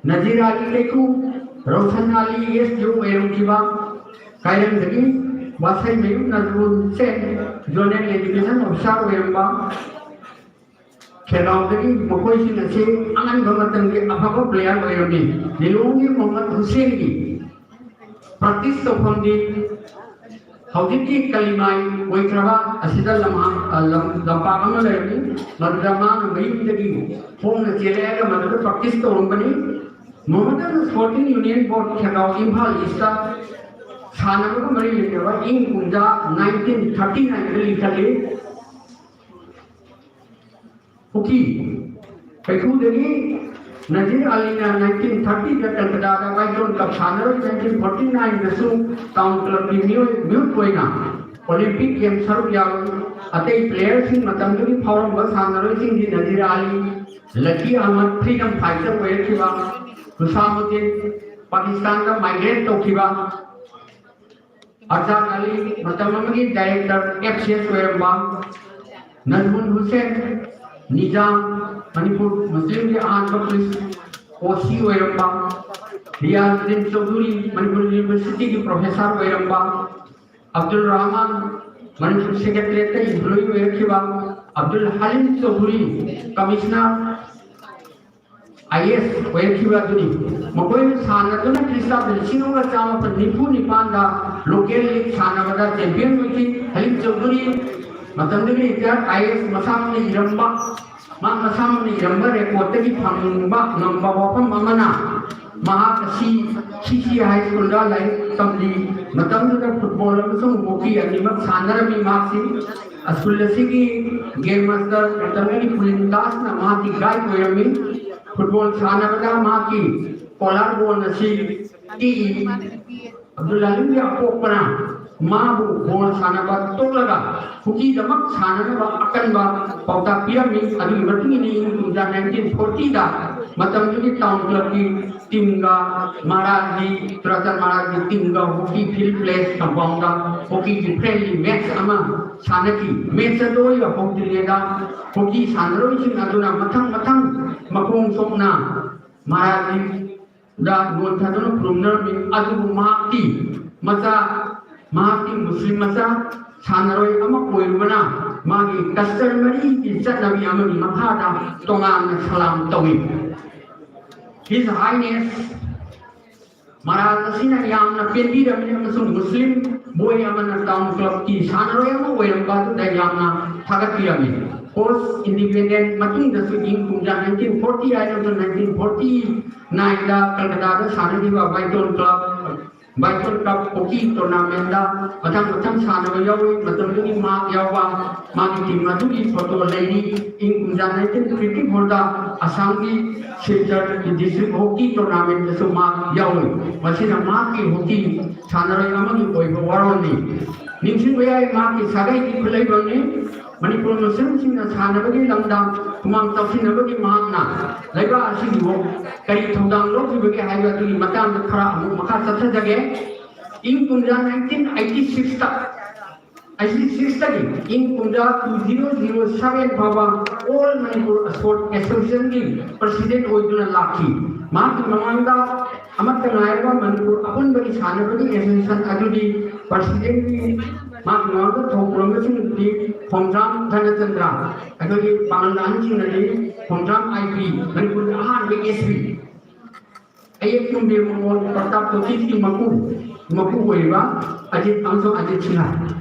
ꯅꯖꯤꯔ ꯑꯂꯤ ꯀꯩꯀꯨ, ꯔꯣꯁꯟ ꯑꯂꯤ ꯑꯦꯁ ꯌꯨ ꯑꯣꯏꯔꯝꯈꯤꯕ, ꯀꯥꯏꯔꯪꯗꯒꯤ ꯋꯥꯁꯩꯃꯌꯨꯝ Nazrul Hussain, zonal education officer ꯑꯣꯏꯔꯝꯕ, ꯈꯦꯂꯥꯎꯗꯒꯤ ꯃꯈꯣꯏꯁꯤꯡ ꯑꯁꯤ ꯑꯉꯟꯕ ꯃꯇꯝꯒꯤ ꯑꯐꯕ ꯄ꯭ꯂꯦꯌꯔ ꯑꯣꯏꯔꯝꯃꯤ꯫ ꯂꯤꯂꯣꯡꯒꯤ ꯃꯣꯍꯝꯃꯗ ꯍꯨꯁꯦꯟꯒꯤ ꯄ꯭ꯔꯥꯛꯇꯤꯁ ꯇꯧꯐꯝꯗꯤ ꯍꯧꯖꯤꯛꯀꯤ ꯀꯂꯤꯃꯥꯏ ꯑꯣꯏꯈ꯭ꯔꯕ ꯑꯁꯤꯗ ꯂꯝꯍꯥꯡ, ꯑ, ꯂꯝ-, ꯂꯝꯄꯥꯛ ꯑꯃ ꯂꯩꯔꯝꯃꯤ꯫ ꯃꯗꯨꯗ ꯃꯥꯅ ꯃꯌꯨꯝꯗꯒꯤ ꯈꯣꯡꯅ ꯆꯦꯜꯂꯛꯑꯒ ꯃꯗꯨꯗ ꯄ꯭ꯔꯥꯛꯇꯤꯁ ꯇꯧꯔꯝꯕꯅꯤ꯫ ꯃꯣꯍꯝꯃꯗ ꯁ꯭ꯄꯣꯔꯇꯤꯡ ꯌꯨꯅꯤꯌꯟ ꯕꯣꯔꯗ ꯈꯦꯒꯥꯎ ꯏꯝꯐꯥꯜ ꯏꯁꯇ ꯁꯥꯟꯅꯕꯒ ꯃꯔꯤ ꯂꯩꯅꯕ ꯏꯪ ꯀꯨꯝꯖꯥ ꯅꯥꯏꯟꯇꯤꯟ ꯊꯥꯔꯇꯤ ꯅꯥꯏꯟꯗ ꯂꯤꯡꯈꯠꯂꯤ꯫ ꯀꯨꯀꯤ ꯀꯩꯊꯨꯗꯒꯤ ꯅꯖꯤꯔ ꯑꯂꯤꯅ ꯅꯥꯏꯟꯇꯤꯟ ꯊꯥꯔꯇꯤꯗ ꯀꯜꯀꯇꯥꯗ ꯕꯥꯏꯇꯣꯟ ꯀꯞ ꯁꯥꯟꯅꯔꯣꯏ, ꯅꯥꯏꯟꯇꯤꯟ ꯐꯣꯔꯇꯤ ꯅꯥꯏꯟꯗꯁꯨ ꯇꯥꯎꯟ ꯀ꯭ꯂꯕꯀꯤ ꯃꯤꯑꯣꯏ, ꯃꯤꯍꯨꯠ ꯑꯣꯏꯅ ꯑꯣꯂꯤꯝꯄꯤꯛ ꯒꯦꯝ ꯁꯔꯨꯛ ꯌꯥꯔꯣꯏ꯫ ꯑꯇꯩ ꯄ꯭ꯂꯦꯌꯔꯁꯤꯡ ꯃꯇꯝꯗꯨꯒꯤ ꯐꯥꯎꯔꯝꯕ ꯁꯥꯟꯅꯔꯣꯏꯁꯤꯡꯗꯤ ꯅꯖꯤꯔ ꯑꯂꯤ, ꯂꯀꯤ ꯑꯍꯃꯗ, ꯐ꯭ꯔꯤꯗꯝ ꯐꯥꯏꯇꯔ ꯑꯣꯏꯔꯛꯈꯤꯕ, ꯍꯨꯁꯥꯃꯨꯗꯤꯟ, ꯄꯥꯀꯤꯁꯇꯥꯟꯗ ꯃꯥꯏꯒ꯭ꯔꯦꯠ ꯇꯧꯈꯤꯕ, ꯑꯔꯖꯥꯗ ꯑꯂꯤ, ꯃꯇꯝ ꯑꯃꯒꯤ ꯗꯥꯏꯔꯦꯛꯇꯔ ꯑꯦꯐ ꯁꯤ ꯑꯦꯁ ꯑꯣꯏꯔꯝꯕ, ꯅꯖꯃꯨꯟ ꯍꯨꯁꯦꯟ, ꯅꯤꯖꯥꯝ, ꯃꯅꯤꯄꯨꯔ ꯃꯨꯁꯂꯤꯝꯒꯤ ꯑꯍꯥꯟꯕ ꯄꯨꯂꯤꯁ ꯑꯣ ꯁꯤ ꯑꯣꯏꯔꯝꯕ, ꯔꯤꯌꯥꯖꯨꯗꯤꯟ ꯆꯧꯙꯨꯔꯤ, ꯃꯅꯤꯄꯨꯔ ꯌꯨꯅꯤꯚꯔꯁꯤꯇꯤꯒꯤ ꯄ꯭ꯔꯣꯐꯦꯁꯔ ꯑꯣꯏꯔꯝꯕ, ꯑꯕꯗꯨꯜ ꯔꯍꯃꯥꯟ, ꯃꯅꯤꯄꯨꯔ ꯁꯦꯀ꯭ꯔꯦꯇꯔꯤꯌꯦꯠꯇ ꯏꯝꯄ꯭ꯂꯣꯌꯤ ꯑꯣꯏꯔꯛꯈꯤꯕ, Abdul Halim Chowdhury, commissioner, I A S ꯑꯣꯏꯔꯛꯈꯤꯕ ꯑꯗꯨꯅꯤ꯫ ꯃꯈꯣꯏꯅ ꯁꯥꯟꯅꯗꯨꯅ ꯈ꯭ꯔꯤꯁꯇ ꯂꯤꯁꯤꯡ ꯑꯃꯒ ꯆꯥꯃꯥꯄꯟ ꯅꯤꯐꯨ ꯅꯤꯄꯥꯟꯗ ꯂꯣꯀꯦꯜ ꯂꯤꯒ ꯁꯥꯟꯅꯕꯗ ꯆꯦꯝꯄꯤꯌꯟ ꯑꯣꯏꯈꯤ꯫ ꯍꯂꯤꯝ ꯆꯧꯙꯨꯔꯤ, ꯃꯇꯝꯗꯨꯒꯤ ꯔꯤꯇꯥꯌꯔ ꯑꯥꯏ ꯑꯦ ꯑꯦꯁ, ꯃꯁꯥꯃꯛꯅ ꯏꯔꯝꯕ, ꯃꯥ ꯃꯁꯥꯃꯛꯅ ꯏꯔꯝꯕ ꯔꯦꯀꯣꯔꯗꯇꯒꯤ ꯐꯪꯕ ꯉꯝꯕ ꯋꯥꯐꯝ ꯑꯃꯅ, ꯃꯍꯥꯛ ꯑꯁꯤ ꯁꯤ ꯁꯤ ꯍꯥꯏ ꯁ꯭ꯀꯨꯜꯗ ꯂꯥꯏꯔꯤꯛ ꯇꯝꯂꯤ꯫ ꯃꯇꯝꯗꯨꯗ ꯐꯨꯠꯕꯣꯜ ꯑꯃꯁꯨꯡ ꯍꯣꯀꯤ ꯑꯅꯤꯃꯛ ꯁꯥꯟꯅꯔꯝꯃꯤ ꯃꯍꯥꯛꯁꯤ꯫ ꯁ꯭ꯀꯨꯜ ꯑꯁꯤꯒꯤ ꯒꯦꯝ ꯃꯥꯁꯇꯔ ꯅꯠꯇ꯭ꯔꯒ ꯄꯨꯂꯤꯟ ꯗꯥꯁꯅ ꯃꯍꯥꯛꯀꯤ ꯒꯥꯏꯗ ꯑꯣꯏꯔꯝꯃꯤ꯫ ꯐꯨꯠꯕꯣꯜ ꯁꯥꯟꯅꯕꯗ ꯃꯍꯥꯛꯀꯤ ꯀꯣꯂꯥꯔ ꯕꯣꯟ ꯑꯁꯤ ꯇꯦꯛꯏ꯫ ꯑꯕꯗꯨꯜ ꯍꯂꯤꯝꯒꯤ ꯑꯄꯣꯛꯄꯅ ꯃꯥꯕꯨ ꯕꯣꯜ ꯁꯥꯟꯅꯕ ꯇꯣꯛꯂꯒ ꯍꯣꯀꯤꯗꯃꯛ ꯁꯥꯟꯅꯅꯕ ꯑꯀꯟꯕ ꯄꯥꯎꯇꯥꯛ ꯄꯤꯔꯝꯃꯤ꯫ ꯑꯗꯨꯒꯤ ꯃꯇꯨꯡ ꯏꯟꯅ ꯏꯪ ꯀꯨꯝꯖꯥ ꯅꯥꯏꯟꯇꯤꯟ ꯐꯣꯔꯇꯤꯗ ꯃꯇꯝꯗꯨꯒꯤ ꯇꯥꯎꯟ ꯀ꯭ꯂꯕꯀꯤ ꯇꯤꯝꯒ ꯃꯍꯥꯔꯥꯖꯒꯤ, ꯆꯨꯔꯥꯆꯥꯟ ꯃꯍꯥꯔꯥꯖꯒꯤ ꯇꯤꯝꯒ ꯍꯣꯀꯤ ꯐꯤꯜ ꯄ꯭ꯂꯦꯁ ꯀꯝꯄꯥꯎꯟꯗ ꯍꯣꯀꯤꯒꯤ ꯐ꯭ꯔꯦꯟꯂꯤ ꯃꯦꯠꯆ ꯑꯃ ꯁꯥꯟꯅꯈꯤ꯫ ꯃꯦꯠꯆ ꯑꯗꯨ ꯑꯣꯏꯕ ꯍꯧꯗ꯭ꯔꯤꯉꯩꯗ ꯍꯣꯀꯤ ꯁꯥꯟꯅꯔꯣꯏꯁꯤꯡ ꯑꯗꯨꯅ ꯃꯊꯪ ꯃꯊꯪ ꯃꯈꯣꯡ ꯁꯣꯛꯅ ꯃꯍꯥꯔꯥꯖꯒꯤ ꯗ ꯅꯣꯟꯊꯗꯨꯅ ꯈꯨꯔꯨꯝꯅꯔꯝꯃꯤ꯫ ꯑꯗꯨꯕꯨ ꯃꯍꯥꯛꯇꯤ ꯃꯆꯥ, ꯃꯍꯥꯛꯇꯤ ꯃꯨꯁꯂꯤꯝ ꯃꯆꯥ ꯁꯥꯟꯅꯔꯣꯏ ꯑꯃ ꯑꯣꯏꯔꯨꯕꯅ ꯃꯥꯒꯤ customary ꯒꯤ ꯆꯠꯅꯕꯤ ꯑꯃꯒꯤ ꯃꯈꯥꯗ ꯇꯣꯉꯥꯟꯅ ꯁꯂꯥꯝ ꯇꯧꯏ꯫ His Highness ꯃꯍꯥꯔꯥꯖ ꯑꯁꯤꯅ ꯌꯥꯝꯅ ꯄꯦꯟꯕꯤꯔꯝꯃꯤ ꯑꯃꯁꯨꯡ ꯃꯨꯁꯂꯤꯝ ꯕꯣꯏ ꯑꯃꯅ ꯇꯥꯎꯟ ꯀ꯭ꯂꯕꯀꯤ ꯁꯥꯟꯅꯔꯣꯏ ꯑꯃ ꯑꯣꯏꯔꯝꯕ ꯑꯗꯨꯗ ꯌꯥꯝꯅ ꯊꯥꯒꯠꯄꯤꯔꯝꯃꯤ꯫ Post independent ꯃꯇꯨꯡꯗꯁꯨ ꯏꯪ ꯀꯨꯝꯖꯥ ꯅꯥꯏꯟꯇꯤꯟ ꯐꯣꯔꯇꯤ ꯑꯩꯠ ꯑꯃꯁꯨꯡ ꯅꯥꯏꯟꯇꯤꯟ ꯐꯣꯔꯇꯤ ꯅꯥꯏꯟꯗ ꯀꯜꯀꯇꯥꯗ ꯁꯥꯟꯅꯈꯤꯕ ꯕꯥꯏꯇꯣꯟ ꯀ꯭ꯂꯕ, ꯕꯥꯏꯇꯣꯟ ꯀꯞ ꯍꯣꯀꯤ ꯇꯣꯔꯅꯥꯃꯦꯟꯗ ꯃꯊꯪ ꯃꯊꯪ ꯁꯥꯟꯅꯕ ꯌꯥꯎꯔꯤ꯫ ꯃꯇꯝꯗꯨꯒꯤ ꯃꯍꯥꯛ ꯌꯥꯎꯕ ꯃꯥꯒꯤ ꯇꯤꯝ ꯑꯗꯨꯒꯤ ꯐꯣꯇꯣ ꯂꯩꯔꯤ꯫ ꯏꯪ ꯀꯨꯝꯖꯥ ꯅꯥꯏꯟꯇꯤꯟ ꯐꯤꯐꯇꯤ ꯐꯣꯔꯗ ꯑꯁꯥꯝꯒꯤ ꯁꯤꯜꯆꯔꯒꯤ ꯗꯤꯁꯇ꯭ꯔꯤꯛ ꯍꯣꯀꯤ ꯇꯣꯔꯅꯥꯃꯦꯟꯗꯁꯨ ꯃꯍꯥꯛ ꯌꯥꯎꯔꯤ꯫ ꯃꯁꯤꯅ ꯃꯍꯥꯛꯀꯤ ꯍꯣꯀꯤ ꯁꯥꯟꯅꯔꯣꯏ ꯑꯃꯒꯤ ꯑꯣꯏꯕ ꯋꯥꯔꯣꯜꯅꯤ꯫ ꯅꯤꯡꯁꯤꯡꯕ ꯌꯥꯏ, ꯃꯍꯥꯛꯀꯤ ꯁꯥꯒꯩꯒꯤ ꯈꯨꯠꯂꯩꯕꯝꯅꯤ꯫ ꯃꯅꯤꯄꯨꯔ ꯃꯨꯁꯂꯤꯝꯁꯤꯡꯅ ꯁꯥꯟꯅꯕꯒꯤ ꯂꯝꯗ ꯈꯨꯃꯥꯡ ꯆꯥꯎꯁꯤꯟꯅꯕꯒꯤ ꯃꯍꯥꯛꯅ ꯂꯩꯕꯥꯛ ꯑꯁꯤꯒꯤ ꯀꯔꯤ ꯊꯧꯗꯥꯡ ꯂꯧꯈꯤꯕꯒꯦ ꯍꯥꯏꯕ ꯑꯗꯨꯒꯤ ꯃꯇꯥꯡꯗ ꯈꯔ ꯑꯃꯨꯛ ꯃꯈꯥ ꯆꯠꯊꯖꯒꯦ꯫ ꯏꯪ ꯀꯨꯝꯖꯥ ꯅꯥꯏꯟꯇꯤꯟ ꯑꯩꯠꯇꯤ ꯁꯤꯛꯁꯇ, ꯑꯩꯠꯇꯤ ꯁꯤꯛꯁꯇꯒꯤ ꯏꯪ ꯀꯨꯝꯖꯥ ꯇꯨ ꯖꯤꯔꯣ ꯖꯤꯔꯣ ꯁꯚꯦꯟ ꯐꯥꯎꯕ All Manipur Sport Association ꯒꯤ president ꯑꯣꯏꯗꯨꯅ ꯂꯥꯛꯈꯤ꯫ ꯃꯍꯥꯛꯀꯤ ꯃꯃꯥꯡꯗ ꯑꯃꯠꯇ ꯉꯥꯏꯔꯕ ꯃꯅꯤꯄꯨꯔ ꯑꯄꯨꯟꯕꯒꯤ ꯁꯥꯟꯅꯕꯒꯤ association ꯑꯗꯨꯗꯤ president ꯀꯤ ꯃꯍꯥꯛꯀꯤ ꯃꯃꯥꯡꯗ ꯊꯧ ꯄꯨꯔꯝꯕꯁꯤꯡꯗꯨꯗꯤ ꯈꯣꯡꯖꯥꯝ ꯙꯅꯆꯟꯗ꯭ꯔ, ꯑꯩꯈꯣꯏꯒꯤ ꯄꯥꯡꯒꯜ ꯑꯍꯟꯁꯤꯡꯅꯗꯤ ꯈꯣꯡꯖꯥꯝ ꯑꯥꯏ ꯄꯤ, ꯃꯅꯤꯄꯨꯔꯒꯤ ꯑꯍꯥꯟꯕ ꯑꯦꯁ ꯄꯤ, ꯑꯌꯦꯛ ꯇꯨꯝꯕꯤ ꯃꯉꯣꯟ ꯄ꯭ꯔꯇꯥꯞ ꯇꯣꯇꯤꯁꯀꯤ ꯃꯄꯨ, ꯃꯄꯨ ꯑꯣꯏꯔꯤꯕ ꯑꯖꯤꯠ ꯑꯃꯁꯨꯡ ꯑꯖꯤꯠ ꯁꯤꯡꯍ,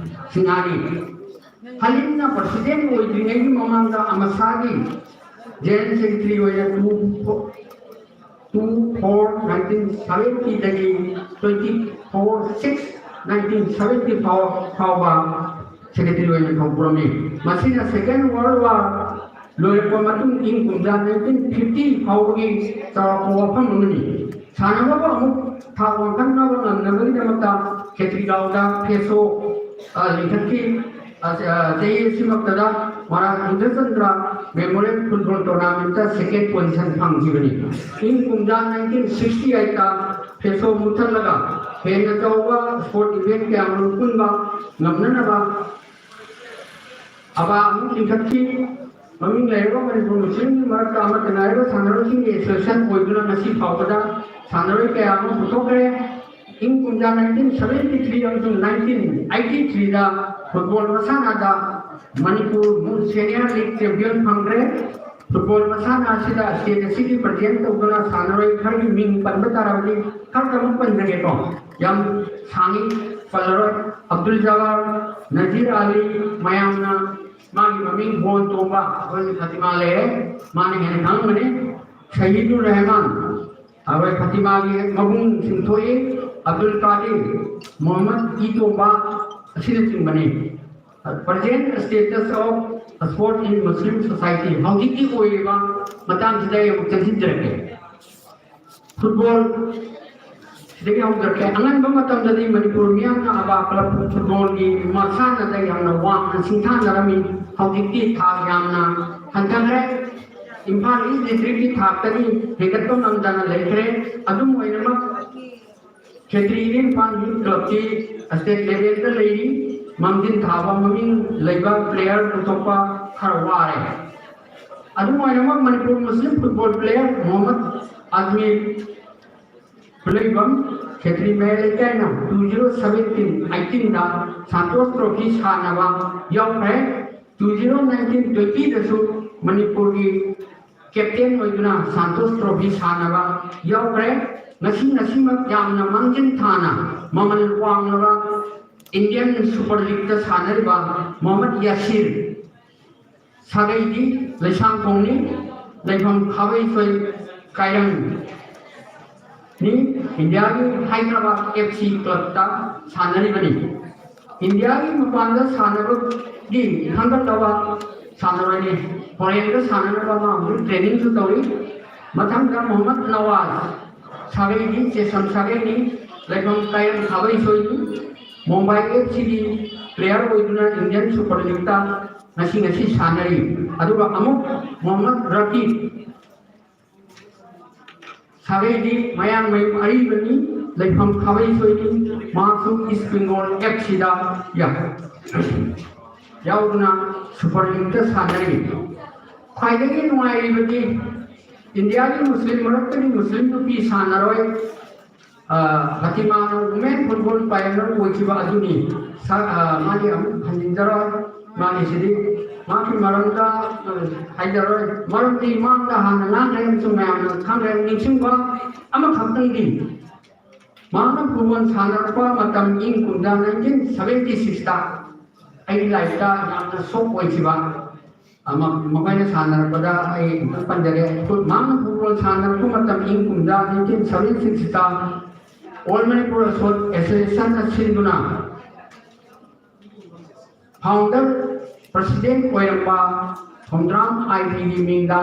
ꯁꯤꯡꯍꯅꯤ꯫ ꯍꯂꯤꯝꯅ president ꯑꯣꯏꯗ꯭ꯔꯤꯉꯩꯒꯤ ꯃꯃꯥꯡꯗ ꯑꯃꯁꯥꯒꯤ general secretary ꯑꯣꯏꯅ ꯇꯨ, ꯇꯨ ꯐꯣꯔ ꯅꯥꯏꯟꯇꯤꯟ ꯁꯚꯦꯟꯇꯤꯗꯒꯤ twenty four six nineteen seventy ꯐꯥꯎ ꯐꯥꯎꯕ secretary ꯑꯣꯏꯅ ꯊꯧ ꯄꯨꯔꯝꯃꯤ꯫ ꯃꯁꯤꯅ Second World War ꯂꯣꯏꯔꯛꯄ ꯃꯇꯨꯡ ꯏꯪ ꯀꯨꯝꯖꯥ ꯅꯥꯏꯟꯇꯤꯟ ꯐꯤꯐꯇꯤ ꯐꯥꯎꯕꯒꯤ ꯆꯥꯎꯔꯥꯛꯄ ꯋꯥꯐꯝ ꯑꯃꯅꯤ꯫ ꯁꯥꯟꯅꯕꯕꯨ ꯑꯃꯨꯛ ꯊꯥꯛ ꯋꯥꯡꯈꯠꯅꯕ ꯉꯝꯅꯕꯒꯤꯗꯃꯛꯇ ꯈꯦꯇ꯭ꯔꯤꯒꯥꯎꯗ ꯐꯦꯁꯣ, ꯑ, ꯂꯤꯡꯈꯠꯈꯤ꯫ ꯑ, ꯑ, ꯆꯍꯤ ꯑꯁꯤꯃꯛꯇꯗ ꯃꯍꯥꯔꯥꯖ ꯏꯟꯗ꯭ꯔꯆꯟꯗ꯭ꯔ ꯃꯦꯃꯣꯔꯤꯌꯦꯜ ꯐꯨꯠꯕꯣꯜ ꯇꯣꯔꯅꯥꯃꯦꯟꯠꯇ ꯁꯦꯀꯦꯟ ꯄꯣꯖꯤꯁꯟ ꯐꯪꯈꯤꯕꯅꯤ꯫ ꯏꯪ ꯀꯨꯝꯖꯥ ꯅꯥꯏꯟꯇꯤꯟ ꯁꯤꯛꯁꯇꯤ ꯑꯩꯠꯇ ꯐꯦꯁꯣ ꯃꯨꯠꯊꯠꯂꯒ ꯍꯦꯟꯅ ꯆꯥꯎꯕ ꯁ꯭ꯄꯣꯔꯠ ꯏꯚꯦꯟꯠ ꯀꯌꯥꯃꯔꯨꯝ ꯄꯨꯟꯕ ꯉꯝꯅꯅꯕ ꯑꯕꯥ ꯑꯃꯨꯛ ꯂꯤꯡꯈꯠꯈꯤ꯫ ꯃꯃꯤꯡ ꯂꯩꯔꯕ ꯃꯅꯤꯄꯨꯔ ꯃꯨꯁꯂꯤꯝꯒꯤ ꯃꯔꯛꯇ ꯑꯃꯠꯇ ꯉꯥꯏꯔꯕ ꯁꯥꯟꯅꯔꯣꯏꯁꯤꯡꯒꯤ ꯑꯦꯁꯣꯁꯤꯌꯦꯁꯟ ꯑꯣꯏꯗꯨꯅ ꯉꯁꯤ ꯐꯥꯎꯕꯗ ꯁꯥꯟꯅꯔꯣꯏ ꯀꯌꯥ ꯑꯃ ꯄꯨꯊꯣꯛꯈ꯭ꯔꯦ꯫ ꯏꯪ ꯀꯨꯝꯖꯥ ꯅꯥꯏꯟꯇꯤꯟ ꯁꯚꯦꯟꯇꯤ ꯊ꯭ꯔꯤ ꯑꯃꯁꯨꯡ ꯅꯥꯏꯟꯇꯤꯟ ꯑꯩꯠꯇꯤ ꯊ꯭ꯔꯤꯗ ꯐꯨꯠꯕꯣꯜ ꯃꯁꯥꯟꯅꯗ ꯃꯅꯤꯄꯨꯔ ꯃꯨꯛ ꯁꯦꯅꯤꯌꯔ ꯂꯤꯒ ꯆꯦꯝꯄꯤꯌꯟ ꯐꯪꯈ꯭ꯔꯦ꯫ ꯐꯨꯠꯕꯣꯜ ꯃꯁꯥꯟꯅ ꯑꯁꯤꯗ ꯁ꯭ꯇꯦꯠ ꯑꯁꯤꯒꯤ ꯄ꯭ꯔꯖꯦꯟ ꯇꯧꯗꯨꯅ ꯁꯥꯟꯅꯔꯣꯏ ꯈꯔꯒꯤ ꯃꯤꯡ ꯄꯟꯕ ꯇꯥꯔꯕꯗꯤ ꯈꯔ ꯈꯛ ꯄꯟꯖꯒꯦꯀꯣ꯫ ꯌꯥꯝ ꯁꯥꯡꯉꯤ, ꯄꯜꯂꯔꯣꯏ꯫ ꯑꯕꯗꯨꯜ ꯖꯕꯥꯔ, ꯅꯖꯤꯔ ꯑꯂꯤ, ꯃꯌꯥꯝꯅ ꯃꯥꯒꯤ ꯃꯃꯤꯡ ꯕꯣꯟ ꯇꯣꯡꯕ ꯑꯩꯈꯣꯏꯒꯤ ꯐꯥꯇꯤꯃꯥ ꯂꯩꯔꯦ, ꯃꯥꯅ ꯍꯦꯟꯅ ꯈꯪꯉꯝꯒꯅꯤ꯫ ꯁꯍꯤꯗꯨꯔ ꯔꯍꯃꯥꯟ, ꯑꯩꯈꯣꯏ ꯐꯥꯇꯤꯃꯥꯒꯤ ꯃꯕꯨꯡꯁꯤꯡ ꯊꯣꯛꯏ, ꯑꯕꯗꯨꯜ ꯀꯥꯗꯤꯔ, ꯃꯣꯍꯝꯃꯗ ꯏ ꯇꯣꯝꯕ ꯑꯁꯤꯅꯆꯤꯡꯕꯅꯤ꯫ Present status of sport in Muslim society, ꯍꯧꯖꯤꯛꯀꯤ ꯑꯣꯏꯔꯤꯕ ꯃꯇꯥꯡꯁꯤꯗ ꯑꯩ ꯑꯃꯨꯛ ꯆꯪꯁꯤꯟꯖꯔꯛꯀꯦ꯫ ꯐꯨꯠꯕꯣꯜ ꯁꯤꯗꯒꯤ ꯍꯧꯖꯔꯛꯀꯦ꯫ ꯑꯉꯟꯕ ꯃꯇꯝꯗꯗꯤ ꯃꯅꯤꯄꯨꯔ ꯃꯤꯌꯥꯝꯅ ꯑꯕꯥ ꯀ꯭ꯂꯕ ꯐꯨꯠꯕꯣꯜꯒꯤ ꯃꯁꯥꯟꯅꯗ ꯌꯥꯝꯅ ꯋꯥꯡꯅ ꯁꯤꯡꯊꯥꯅꯔꯝꯃꯤ꯫ ꯍꯧꯖꯤꯛꯇꯤ ꯊꯥꯛ ꯌꯥꯝꯅ ꯍꯟꯊꯈ꯭ꯔꯦ꯫ ꯏꯝꯐꯥꯜ ꯏꯁ ꯗꯤꯁꯇ꯭ꯔꯤꯛꯀꯤ ꯊꯥꯛꯇꯗꯤ ꯍꯦꯟꯒꯠꯄ ꯉꯝꯗꯅ ꯂꯩꯈ꯭ꯔꯦ꯫ ꯑꯗꯨꯝ ꯑꯣꯏꯅꯃꯛ, ꯈꯦꯇ꯭ꯔꯤ ꯏꯔꯦꯟ ꯏꯝꯐꯥꯜ ꯌꯨꯠ ꯀ꯭ꯂꯕꯀꯤ ꯁ꯭ꯇꯦꯠ ꯂꯦꯚꯦꯜꯗ ꯂꯩꯔꯤ꯫ ꯃꯥꯡꯖꯤꯟ ꯊꯥꯕ ꯃꯃꯤꯡ ꯂꯩꯕ ꯄ꯭ꯂꯦꯌꯔ ꯄꯨꯊꯣꯛꯄ ꯈꯔ ꯋꯥꯔꯦ꯫ ꯑꯗꯨꯝ ꯑꯣꯏꯅꯃꯛ, ꯃꯅꯤꯄꯨꯔ ꯃꯨꯁꯂꯤꯝ ꯐꯨꯠꯕꯣꯜ ꯄ꯭ꯂꯦꯌꯔ ꯃꯣꯍꯝꯃꯗ ꯑꯖꯃꯤꯔ ꯈꯨꯂꯩꯕꯝ, ꯈꯦꯇ꯭ꯔꯤ ꯃꯌꯥꯏ ꯂꯩꯀꯥꯏꯅ two zero seventeen eighteen ꯗ ꯁꯥꯟꯇꯣꯁ ꯇ꯭ꯔꯣꯐꯤ ꯁꯥꯟꯅꯕ ꯌꯥꯎꯈ꯭ꯔꯦ꯫ Two zero nineteen twenty ꯗꯁꯨ ꯃꯅꯤꯄꯨꯔꯒꯤ ꯀꯦꯞꯇꯦꯟ ꯑꯣꯏꯗꯨꯅ ꯁꯥꯟꯇꯣꯁ ꯇ꯭ꯔꯣꯐꯤ ꯁꯥꯟꯅꯕ ꯌꯥꯎꯈ꯭ꯔꯦ꯫ ꯉꯁꯤ, ꯉꯁꯤꯃꯛ ꯌꯥꯝꯅ ꯃꯥꯡꯖꯤꯟ ꯊꯥꯅ ꯃꯃꯜ ꯋꯥꯡꯂꯕ ꯏꯟꯗꯤꯌꯟ ꯁꯨꯄꯔ ꯂꯤꯒꯇ ꯁꯥꯟꯅꯔꯤꯕ ꯃꯣꯍꯝꯃꯗ ꯌꯥꯁꯤꯔ, ꯁꯥꯒꯩꯗꯤ ꯂꯩꯁꯥꯡꯈꯣꯡꯅꯤ, ꯂꯩꯐꯝ ꯈꯥꯕꯩꯁꯣꯏ ꯀꯥꯏꯔꯪ ꯅꯤ꯫ ꯏꯟꯗꯤꯌꯥꯒꯤ ꯍꯥꯏꯗ꯭ꯔꯕꯥꯗ F C ꯀ꯭ꯂꯕꯇ ꯁꯥꯟꯅꯔꯤꯕꯅꯤ꯫ ꯏꯟꯗꯤꯌꯥꯒꯤ ꯃꯄꯥꯟꯗ ꯁꯥꯟꯅꯕꯒꯤ ꯈꯟꯒꯠꯂꯕ ꯁꯥꯟꯅꯔꯣꯏꯅꯤ꯫ ꯐꯣꯔꯦꯟꯗ ꯁꯥꯟꯅꯅꯕ ꯃꯥ ꯍꯧꯖꯤꯛ ꯇ꯭ꯔꯦꯅꯤꯡꯁꯨ ꯇꯧꯔꯤ꯫ ꯃꯊꯪꯗ ꯃꯣꯍꯝꯃꯗ ꯅꯋꯥꯖ, ꯁꯥꯒꯩꯗꯤ ꯆꯦꯁꯝ ꯁꯥꯒꯩꯅꯤ, ꯂꯩꯐꯝ ꯀꯥꯏꯔꯝ ꯈꯥꯕꯩ ꯁꯣꯏꯅꯤ꯫ ꯃꯨꯝꯕꯥꯏ ꯑꯦꯐ ꯁꯤꯒꯤ ꯄ꯭ꯂꯦꯌꯔ ꯑꯣꯏꯗꯨꯅ ꯏꯟꯗꯤꯌꯟ ꯁꯨꯄꯔ ꯂꯤꯒꯇ ꯉꯁꯤ ꯉꯁꯤ ꯁꯥꯟꯅꯔꯤ꯫ ꯑꯗꯨꯒ ꯑꯃꯨꯛ ꯃꯣꯍꯝꯃꯗ ꯔꯐꯤ, ꯁꯥꯒꯩꯗꯤ ꯃꯌꯥꯡꯃꯌꯨꯝ ꯑꯔꯤꯕꯅꯤ, ꯂꯩꯐꯝ ꯈꯥꯕꯩ ꯁꯣꯏꯅꯤ꯫ ꯃꯍꯥꯛꯁꯨ ꯏꯁ ꯕꯦꯡꯒꯣꯜ ꯑꯦꯐ ꯁꯤꯗ ꯌꯥ-, ꯌꯥꯎꯗꯨꯅ ꯁꯨꯄꯔ ꯂꯤꯒꯇ ꯁꯥꯟꯅꯔꯤ꯫ ꯈ꯭ꯋꯥꯏꯗꯒꯤ ꯅꯨꯡꯉꯥꯏꯔꯤꯕꯗꯤ ꯏꯟꯗꯤꯌꯥꯒꯤ ꯃꯨꯁꯂꯤꯝ ꯃꯔꯛꯇꯒꯤ ꯃꯨꯁꯂꯤꯝ ꯅꯨꯄꯤ ꯁꯥꯟꯅꯔꯣꯏ, ꯑ, ꯐꯥꯇꯤꯃꯥꯅ ꯋꯨꯃꯦꯟ ꯐꯨꯠꯕꯣꯜ ꯄꯥꯏꯑꯣꯅꯤꯌꯔ ꯑꯣꯏꯈꯤꯕ ꯑꯗꯨꯅꯤ꯫ ꯁꯥ-, ꯑ, ꯃꯥꯗꯤ ꯑꯃꯨꯛ ꯍꯟꯖꯤꯟꯖꯔꯣꯏ꯫ ꯃꯥꯒꯤꯁꯤꯗꯤ, ꯃꯥꯒꯤ ꯃꯔꯝꯗ, ꯑ, ꯍꯥꯏꯖꯔꯣꯏ꯫ ꯃꯔꯝꯗꯤ ꯃꯥꯡꯗ ꯍꯥꯟꯅ ꯉꯥꯡꯈ꯭ꯔꯦ ꯑꯃꯁꯨꯡ ꯃꯌꯥꯝꯅ ꯈꯪꯈ꯭ꯔꯦ꯫ ꯅꯤꯡꯁꯤꯡꯕ ꯑꯃꯈꯛꯇꯪꯗꯤ, ꯃꯍꯥꯛꯅ ꯐꯨꯠꯕꯣꯜ ꯁꯥꯟꯅꯔꯛꯄ ꯃꯇꯝ ꯏꯪ ꯀꯨꯝꯖꯥ ꯅꯥꯏꯟꯇꯤꯟ ꯁꯚꯦꯟꯇꯤ ꯁꯤꯛꯁꯇ ꯑꯩꯒꯤ ꯂꯥꯏꯐꯇ ꯌꯥꯝꯅ ꯁꯣꯛ ꯑꯣꯏꯈꯤꯕ ꯑꯃ, ꯃꯈꯣꯏꯅ ꯁꯥꯟꯅꯔꯛꯄꯗ ꯑꯩ ꯑꯃꯨꯛꯇꯪ ꯄꯟꯖꯒꯦ꯫ ꯐꯨꯠ-, ꯃꯍꯥꯛꯅ ꯐꯨꯠꯕꯣꯜ ꯁꯥꯟꯅꯔꯛꯄ ꯃꯇꯝ ꯏꯪ ꯀꯨꯝꯖꯥ ꯅꯥꯏꯟꯇꯤꯟ ꯁꯚꯦꯟꯇꯤ ꯁꯤꯛꯁꯇ ꯑꯣꯜ ꯃꯅꯤꯄꯨꯔ ꯑꯦꯁꯣ-, ꯑꯦꯁꯣꯁꯤꯌꯦꯁꯟꯅ ꯁꯤꯟꯗꯨꯅ ꯐꯥꯎꯟꯗꯔ ꯄ꯭ꯔꯁꯤꯗꯦꯟ ꯑꯣꯏꯔꯝꯕ ꯈꯣꯝꯗ꯭ꯔꯥꯝ ꯑꯥꯏ ꯄꯤꯒꯤ ꯃꯤꯡꯗ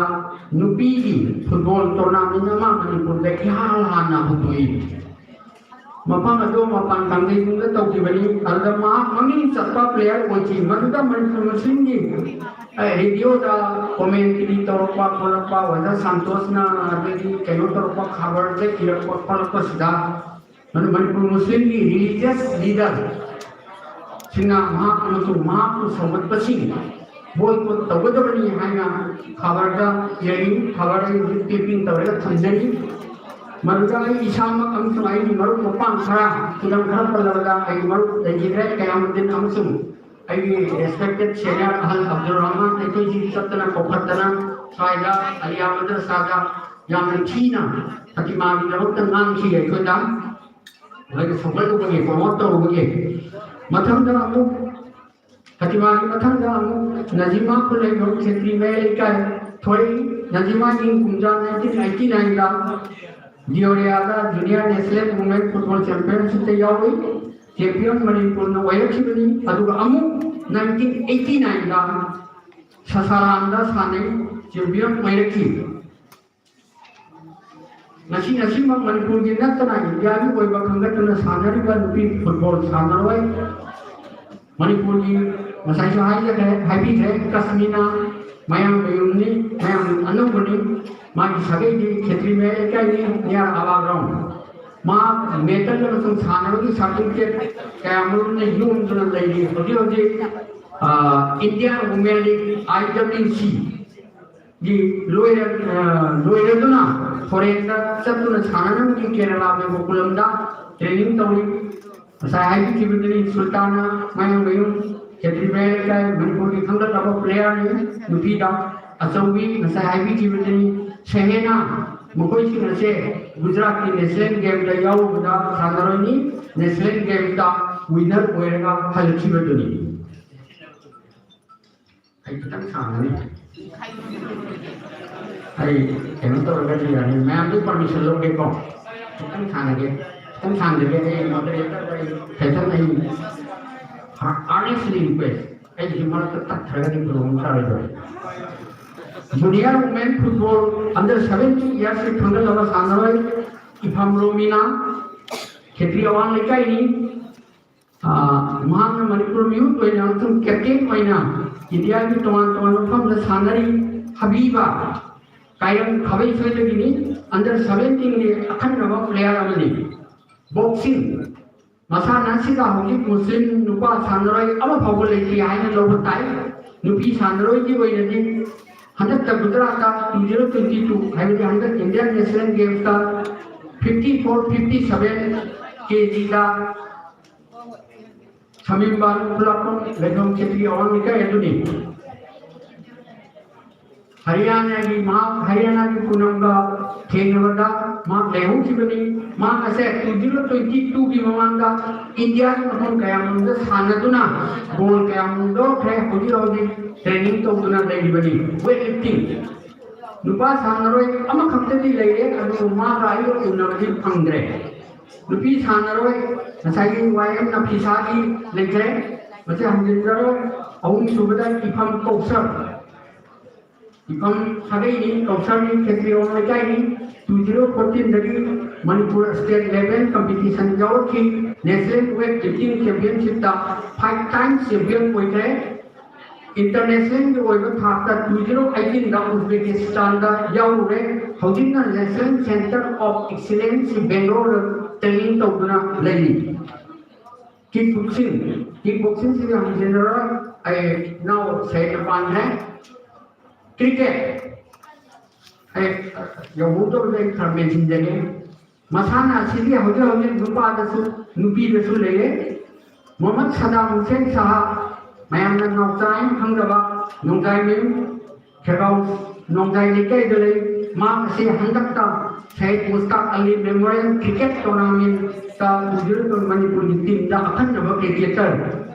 ꯅꯨꯄꯤꯒꯤ ꯐꯨꯠꯕꯣꯜ ꯇꯣꯔꯅꯥꯃꯦꯟ ꯑꯃ ꯃꯅꯤꯄꯨꯔꯗ ꯏꯍꯥꯟ ꯍꯥꯟꯅ ꯍꯧꯗꯣꯛꯏ꯫ ꯃꯐꯝ ꯑꯗꯨ ꯃꯄꯥꯟ ꯀꯥꯡꯖꯩꯕꯨꯡꯗ ꯇꯧꯈꯤꯕꯅꯤ꯫ ꯑꯗꯨꯗ ꯃꯍꯥꯛ ꯃꯃꯤꯡ ꯆꯠꯄ ꯄ꯭ꯂꯦꯌꯔ ꯑꯣꯏꯈꯤ꯫ ꯃꯗꯨꯗ ꯃꯅꯤꯄꯨꯔ ꯃꯨꯁꯂꯤꯝꯒꯤ, ꯑꯦ, ꯔꯦꯗꯤꯑꯣꯗ ꯀꯣꯃꯦꯟꯇ꯭ꯔꯤ ꯇꯧꯔꯛꯄ ꯈꯣꯠꯂꯛꯄ, ꯑꯣꯖꯥ ꯁꯥꯟꯇꯣꯁꯅ ꯑꯗꯒꯤ ꯀꯩꯅꯣ ꯇꯧꯔꯛꯄ, ꯈꯕꯔꯗ ꯏꯔꯛꯄ ꯈꯣꯠꯂꯛꯄꯁꯤꯗ ꯃꯅꯤ-, ꯃꯅꯤꯄꯨꯔ ꯃꯨꯁꯂꯤꯝꯒꯤ ꯔꯤꯂꯤꯖꯤꯌꯁ ꯂꯤꯗꯔ ꯁꯤꯡꯅ ꯃꯍꯥꯛ ꯑꯃꯁꯨꯡ ꯃꯍꯥꯛꯄꯨ ꯁꯧꯒꯠꯄꯁꯤꯡ ꯕꯣꯏꯀꯣꯠ ꯇꯧꯒꯗꯕꯅꯤ ꯍꯥꯏꯅ ꯈꯕꯔꯗ ꯏꯔꯛꯏ꯫ ꯈꯕꯔ ꯑꯩ ꯍꯧꯖꯤꯛ ꯀ꯭ꯂꯤꯞꯄꯤꯡ ꯇꯧꯔꯒ ꯊꯝꯖꯔꯤ꯫ ꯃꯗꯨꯗ ꯑꯩ ꯏꯁꯥꯃꯛ ꯑꯃꯁꯨꯡ ꯑꯩꯒꯤ ꯃꯔꯨꯞ ꯃꯄꯥꯡ ꯈꯔ, ꯈꯨꯗꯝ ꯈꯔ ꯄꯜꯂꯕꯗ, ꯑꯩꯒꯤ ꯃꯔꯨꯞ ꯂꯩꯈꯤꯗ꯭ꯔꯦ ꯀꯌꯥꯃꯨꯗꯤꯟ ꯑꯃꯁꯨꯡ ꯑꯩꯒꯤ ꯔꯦꯁꯄꯦꯛꯇꯦꯠ ꯁꯦꯅꯤꯌꯔ ꯑꯍꯜ ꯑꯕꯗꯨꯜ ꯔꯍꯃꯥꯟ, ꯑꯩꯈꯣꯏꯁꯤ ꯆꯠꯇꯅ ꯀꯧꯈꯠꯇꯅ ꯁ꯭ꯋꯥꯏꯗ ꯑꯂꯤꯌꯥ ꯃꯗ꯭ꯔꯁꯥꯗ ꯌꯥꯝꯅ ꯊꯤꯅ ꯐꯥꯇꯤꯃꯥꯒꯤꯗꯃꯛꯇ ꯉꯥꯡꯈꯤ ꯑꯩꯈꯣꯏꯗ꯫ ꯃꯣꯏꯅ ꯁꯧꯒꯠꯂꯨꯕꯒꯤ, ꯄ꯭ꯔꯣꯃꯣꯠ ꯇꯧꯔꯨꯕꯒꯤ꯫ ꯃꯊꯪꯗ ꯑꯃꯨꯛ, ꯐꯥꯇꯤꯃꯥꯒꯤ ꯃꯊꯪꯗ ꯑꯃꯨꯛ ꯅꯖꯤꯃꯥ ꯈꯨꯂꯩꯕꯝ ꯈꯦꯇ꯭ꯔꯤ ꯃꯌꯥꯏ ꯂꯩꯀꯥꯏ ꯊꯣꯛꯏ꯫ ꯅꯖꯤꯃꯥ ꯏꯪ ꯀꯨꯝꯖꯥ ꯅꯥꯏꯟꯇꯤꯟ ꯑꯩꯠꯇꯤ ꯅꯥꯏꯟꯗ ꯗꯤꯑꯣꯔꯤꯌꯥꯗ ꯖꯨꯅꯤꯌꯔ ꯅꯦꯁꯅꯦꯜ ꯋꯨꯃꯦꯟ ꯐꯨꯠꯕꯣꯜ ꯆꯦꯝꯄꯤꯌꯟꯁꯤꯞꯇ ꯌꯥꯎꯔꯤ꯫ ꯆꯦꯝꯄꯤꯌꯟ ꯃꯅꯤꯄꯨꯔꯅ ꯑꯣꯏꯔꯛꯈꯤꯕꯅꯤ꯫ ꯑꯗꯨꯒ ꯑꯃꯨꯛ ꯅꯥꯏꯟꯇꯤꯟ ꯑꯩꯠꯇꯤ ꯅꯥꯏꯟꯗ ꯁꯁꯥꯔꯥꯟꯗ ꯁꯥꯟꯅꯩ, ꯆꯦꯝꯄꯤꯌꯟ ꯑꯣꯏꯔꯛꯈꯤ꯫ ꯉꯁꯤ ꯉꯁꯤꯃꯛ ꯃꯅꯤꯄꯨꯔꯒꯤ ꯅꯠꯇꯅ ꯏꯟꯗꯤꯌꯥꯒꯤ ꯑꯣꯏꯕ ꯈꯟꯒꯠꯇꯨꯅ ꯁꯥꯟꯅꯔꯤꯕ ꯅꯨꯄꯤ ꯐꯨꯠꯕꯣꯜ ꯁꯥꯟꯅꯔꯣꯏ ꯃꯅꯤꯄꯨꯔꯒꯤ, ꯉꯁꯥꯏꯁꯨ ꯍꯥꯏꯖꯈ꯭ꯔꯦ, ꯍꯥꯏꯕꯤꯈ꯭ꯔꯦ, ꯀꯁꯃꯤꯅꯥ ꯃꯌꯥꯡꯃꯌꯨꯝꯅꯤ, ꯃꯌꯥꯡ ꯑꯅꯧꯕꯅꯤ, ꯃꯥꯒꯤ ꯁꯥꯒꯩꯗꯤ ꯈꯦꯇ꯭ꯔꯤ ꯃꯌꯥꯏ ꯂꯩꯀꯥꯏꯅꯤ, near ꯑꯕꯥ ꯒ꯭ꯔꯥꯎꯟ꯫ ꯃꯥ ꯃꯦꯗꯜ ꯑꯃꯁꯨꯡ ꯁꯥꯟꯅꯕꯒꯤ ꯁꯥꯔꯇꯤꯐꯤꯀꯦꯠ ꯀꯌꯥ ꯃꯔꯨꯝꯅ ꯌꯣꯝꯗꯨꯅ ꯂꯩꯔꯤ꯫ ꯍꯧꯖꯤꯛ ꯍꯧꯖꯤꯛ ꯏꯟꯗꯤꯌꯥ ꯋꯨꯃꯦꯟ ꯂꯤꯒ, ꯑꯥꯏ ꯗꯕ꯭ꯂꯤꯎ ꯁꯤ, ꯒꯤ ꯂꯣꯏꯔ-, ꯑ, ꯂꯣꯏꯔꯗꯨꯅ ꯐꯣꯔꯦꯟꯗ ꯆꯠꯇꯨꯅ ꯁꯥꯟꯅꯅꯕꯒꯤ ꯀꯦꯔꯂꯥꯒꯤ ꯒꯣꯀꯨꯂꯝꯗ ꯇ꯭ꯔꯦꯅꯤꯡ ꯇꯧꯔꯤ꯫ ꯉꯁꯥꯏ ꯍꯥꯏꯕꯤꯈꯤꯕꯗꯨꯅꯤ, ꯁꯨꯜꯇꯥꯅꯥ ꯃꯌꯥꯡꯃꯌꯨꯝ, ꯈꯦꯇ꯭ꯔꯤ ꯃꯌꯥꯏ ꯂꯩꯀꯥꯏ, ꯃꯅꯤꯄꯨꯔꯒꯤ ꯈꯪꯒꯠꯂꯕ ꯄ꯭ꯂꯦꯌꯔꯅꯤ꯫ ꯅꯨꯄꯤꯗ ꯑꯆꯧꯕꯤ, ꯉꯁꯥꯏ ꯍꯥꯏꯕꯤꯈꯤꯕꯗꯨꯅꯤ, ꯁꯦꯍꯦꯅꯥ, ꯃꯈꯣꯏꯁꯤꯡ ꯑꯁꯦ ꯒꯨꯖꯔꯥꯠꯀꯤ ꯅꯦꯁꯅꯦꯜ ꯒꯦꯝꯗ ꯌꯥꯎꯔꯨꯕꯗ ꯁꯥꯟꯅꯔꯣꯏꯅꯤ, ꯅꯦꯁꯅꯦꯜ ꯒꯦꯝꯁꯇ ꯋꯤꯟꯅꯔ ꯑꯣꯏꯔꯒ ꯍꯜꯂꯛꯈꯤꯕꯗꯨꯅꯤ꯫ ꯑꯩ ꯈꯤꯇꯪ ꯁꯥꯡꯉꯅꯤ꯫ ꯑꯩ ꯀꯩꯅꯣ ꯇꯧꯔꯒꯗꯤ ꯌꯥꯅꯤ, ꯃꯌꯥꯝꯗꯨ ꯄꯔꯃꯤꯁꯟ ꯂꯧꯒꯦꯀꯣ꯫ ꯈꯤꯇꯪ ꯁꯥꯡꯉꯒꯦ, ꯈꯤꯇꯪ ꯁꯥꯡꯖꯒꯦ꯫ ꯑꯩ ꯃꯣꯗꯔꯦꯇꯔꯗ ꯑꯩ ꯈꯤꯇꯪ, ꯑꯩ earnestly request, ꯑꯩꯒꯤꯁꯨ ꯃꯔꯛꯇ ꯇꯠꯈ꯭ꯔꯒꯗꯤ ꯈꯨꯗꯣꯡ ꯆꯥꯔꯣꯏꯗꯧꯔꯦ꯫ Junior women football under seventeen ꯏꯌꯥꯔꯁꯀꯤ ꯈꯪꯒꯠꯂꯕ ꯁꯥꯟꯅꯔꯣꯏ ꯏꯐꯝ ꯔꯣꯃꯤꯅꯥ, ꯈꯦꯇ꯭ꯔꯤ ꯑꯋꯥꯡ ꯂꯩꯀꯥꯏꯅꯤ꯫ ꯑꯥ, ꯃꯍꯥꯛꯅ ꯃꯅꯤꯄꯨꯔ ꯃꯤꯍꯨꯠ ꯑꯣꯏꯅ ꯑꯃꯁꯨꯡ ꯀꯦꯞꯇꯦꯟ ꯑꯣꯏꯅ ꯏꯟꯗꯤꯌꯥꯒꯤ ꯇꯣꯉꯥꯟ ꯇꯣꯉꯥꯟꯕ ꯃꯐꯝꯗ ꯁꯥꯟꯅꯔꯤ꯫ ꯍꯕꯤꯕ ꯀꯥꯏꯔꯝ ꯈꯥꯕꯩ ꯁꯣꯏꯗꯒꯤꯅꯤ, ꯑꯟꯗꯔ ꯁꯚꯦꯟꯇꯤꯟꯒꯤ ꯑꯈꯟꯅꯕ ꯄ꯭ꯂꯦꯌꯔ ꯑꯃꯅꯤ꯫ ꯕꯣꯛꯁꯤꯡ ꯃꯁꯥꯟꯅ ꯑꯁꯤꯗ ꯍꯧꯖꯤꯛ ꯃꯨꯁꯂꯤꯝ ꯅꯨꯄꯥ ꯁꯥꯟꯅꯔꯣꯏ ꯑꯃ ꯐꯥꯎꯕ ꯂꯩꯇ꯭ꯔꯤ ꯍꯥꯏꯅ ꯂꯧꯕ ꯇꯥꯏ꯫ ꯅꯨꯄꯤ ꯁꯥꯟꯅꯔꯣꯏꯒꯤ ꯑꯣꯏꯅꯗꯤ ꯍꯟꯗꯛꯇ ꯒꯨꯖꯔꯥꯠꯇ two zero twenty two, ꯍꯥꯏꯕꯗꯤ ꯍꯟꯗꯛ ꯏꯟꯗꯤꯌꯥꯟ ꯅꯦꯁꯅꯦꯜ ꯒꯦꯝꯁꯇ fifty four fifty seven K ꯖꯤꯗ ꯁꯃꯤꯝꯕꯥꯟ ꯈꯨꯂꯥꯛꯄꯝ ꯂꯩꯐꯝ ꯈꯦꯇ꯭ꯔꯤ ꯑꯋꯥꯡ ꯂꯩꯀꯥꯏ ꯑꯗꯨꯅꯤ꯫ ꯍꯔꯤꯌꯥꯅꯥꯒꯤ ꯃꯍꯥꯛ ꯍꯔꯤꯌꯥꯅꯥꯒꯤ ꯄꯨꯅꯝꯒ ꯊꯦꯡꯅꯕꯗ ꯃꯍꯥꯛ ꯂꯩꯍꯧꯈꯤꯕꯅꯤ꯫ ꯃꯍꯥꯛ ꯑꯁꯦ two zero twenty two ꯒꯤ ꯃꯃꯥꯡꯗ ꯏꯟꯗꯤꯌꯥꯒꯤ ꯃꯐꯝ ꯀꯌꯥꯃꯔꯨꯝꯗ ꯁꯥꯟꯅꯗꯨꯅ ꯒꯣꯜ ꯀꯌꯥꯃꯔꯨꯝ ꯂꯧꯈ꯭ꯔꯦ꯫ ꯍꯧꯖꯤꯛ ꯍꯧꯖꯤꯛ ꯇ꯭ꯔꯦꯅꯤꯡ ꯇꯧꯗꯨꯅ ꯂꯩꯔꯤꯕꯅꯤ꯫ ꯋꯦꯠ ꯂꯤꯐꯇꯤꯡ ꯅꯨꯄꯥ ꯁꯥꯟꯅꯔꯣꯏ ꯑꯃꯈꯛꯇꯗꯤ ꯂꯩꯔꯦ, ꯑꯗꯨꯕꯨ ꯃꯥꯒ ꯑꯩꯒ ꯎꯅꯕꯗꯤ ꯐꯪꯗ꯭ꯔꯦ꯫ ꯅꯨꯄꯤ ꯁꯥꯟꯅꯔꯣꯏ ꯉꯁꯥꯏꯒꯤ ꯋꯥꯏ ꯑꯦꯝ ꯅꯐꯤꯁꯥꯒꯤ ꯂꯩꯈ꯭ꯔꯦ, ꯃꯁꯤ ꯍꯟꯖꯤꯟꯖꯔꯣꯏ꯫ ꯑꯍꯨꯝꯁꯨꯕꯗ ꯏꯐꯝ ꯀꯧꯁꯜ, ꯏꯐꯝ ꯁꯥꯒꯩꯅꯤ, ꯀꯧꯁꯜꯒꯤ ꯈꯦꯇ꯭ꯔꯤ ꯑꯋꯥꯡ ꯂꯩꯀꯥꯏꯅꯤ꯫ Two zero fourteen ꯗꯒꯤ Manipur state level competition ꯌꯥꯎꯔꯛꯈꯤ꯫ National weight lifting championship ꯇ five times champion ꯑꯣꯏꯈ꯭ꯔꯦ꯫ International ꯒꯤ ꯑꯣꯏꯕ ꯊꯥꯛꯇ two zero eighteen ꯗ ꯎꯖꯕꯦꯀꯤꯁꯇꯥꯟꯗ ꯌꯥꯎꯔꯨꯔꯦ꯫ ꯍꯧꯖꯤꯛꯅ National Center of Excellence ꯕꯦꯡꯒꯂꯣꯔꯗ training ꯇꯧꯗꯨꯅ ꯂꯩꯔꯤ꯫ Kick boxing, kick boxing ꯁꯤꯗꯤ ꯍꯪꯖꯤꯜꯂꯔꯣꯏ, ꯑꯩ ꯏꯅꯥꯎ ꯁꯍꯦꯕꯅ ꯄꯥꯟꯈ꯭ꯔꯦ꯫ Cricket, ꯑꯩ ꯌꯧꯍꯧꯗꯕꯗ ꯑꯩ ꯈꯔ mention ꯖꯒꯦ꯫ ꯃꯁꯥꯟꯅ ꯑꯁꯤꯗꯤ ꯍꯧꯖꯤꯛ ꯍꯧꯖꯤꯛ ꯅꯨꯄꯥꯗꯁꯨ ꯅꯨꯄꯤꯗꯁꯨ ꯂꯩꯔꯦ꯫ ꯃꯣꯍꯝꯃꯗ ꯁꯗꯥꯝ ꯍꯨꯁꯦꯟ ꯁꯍꯥ, ꯃꯌꯥꯝꯅ ꯅꯥꯎꯆꯥ ꯍꯥꯏꯅ ꯈꯪꯅꯕ ꯅꯣꯡꯖꯥꯏꯃꯌꯨꯝ ꯈꯦꯒꯥꯎ ꯅꯣꯡꯖꯥꯏ ꯂꯩꯀꯥꯏꯗ ꯂꯩ꯫ ꯃꯍꯥꯛ ꯑꯁꯤ ꯍꯟꯗꯛꯇ ꯁꯍꯤꯗ ꯃꯨꯁꯇꯥꯛ ꯑꯂꯤ Memorial Cricket Tournament ꯇ two zero ꯃꯅꯤꯄꯨꯔꯒꯤ team ꯗ ꯑꯈꯟꯅꯕ cricketer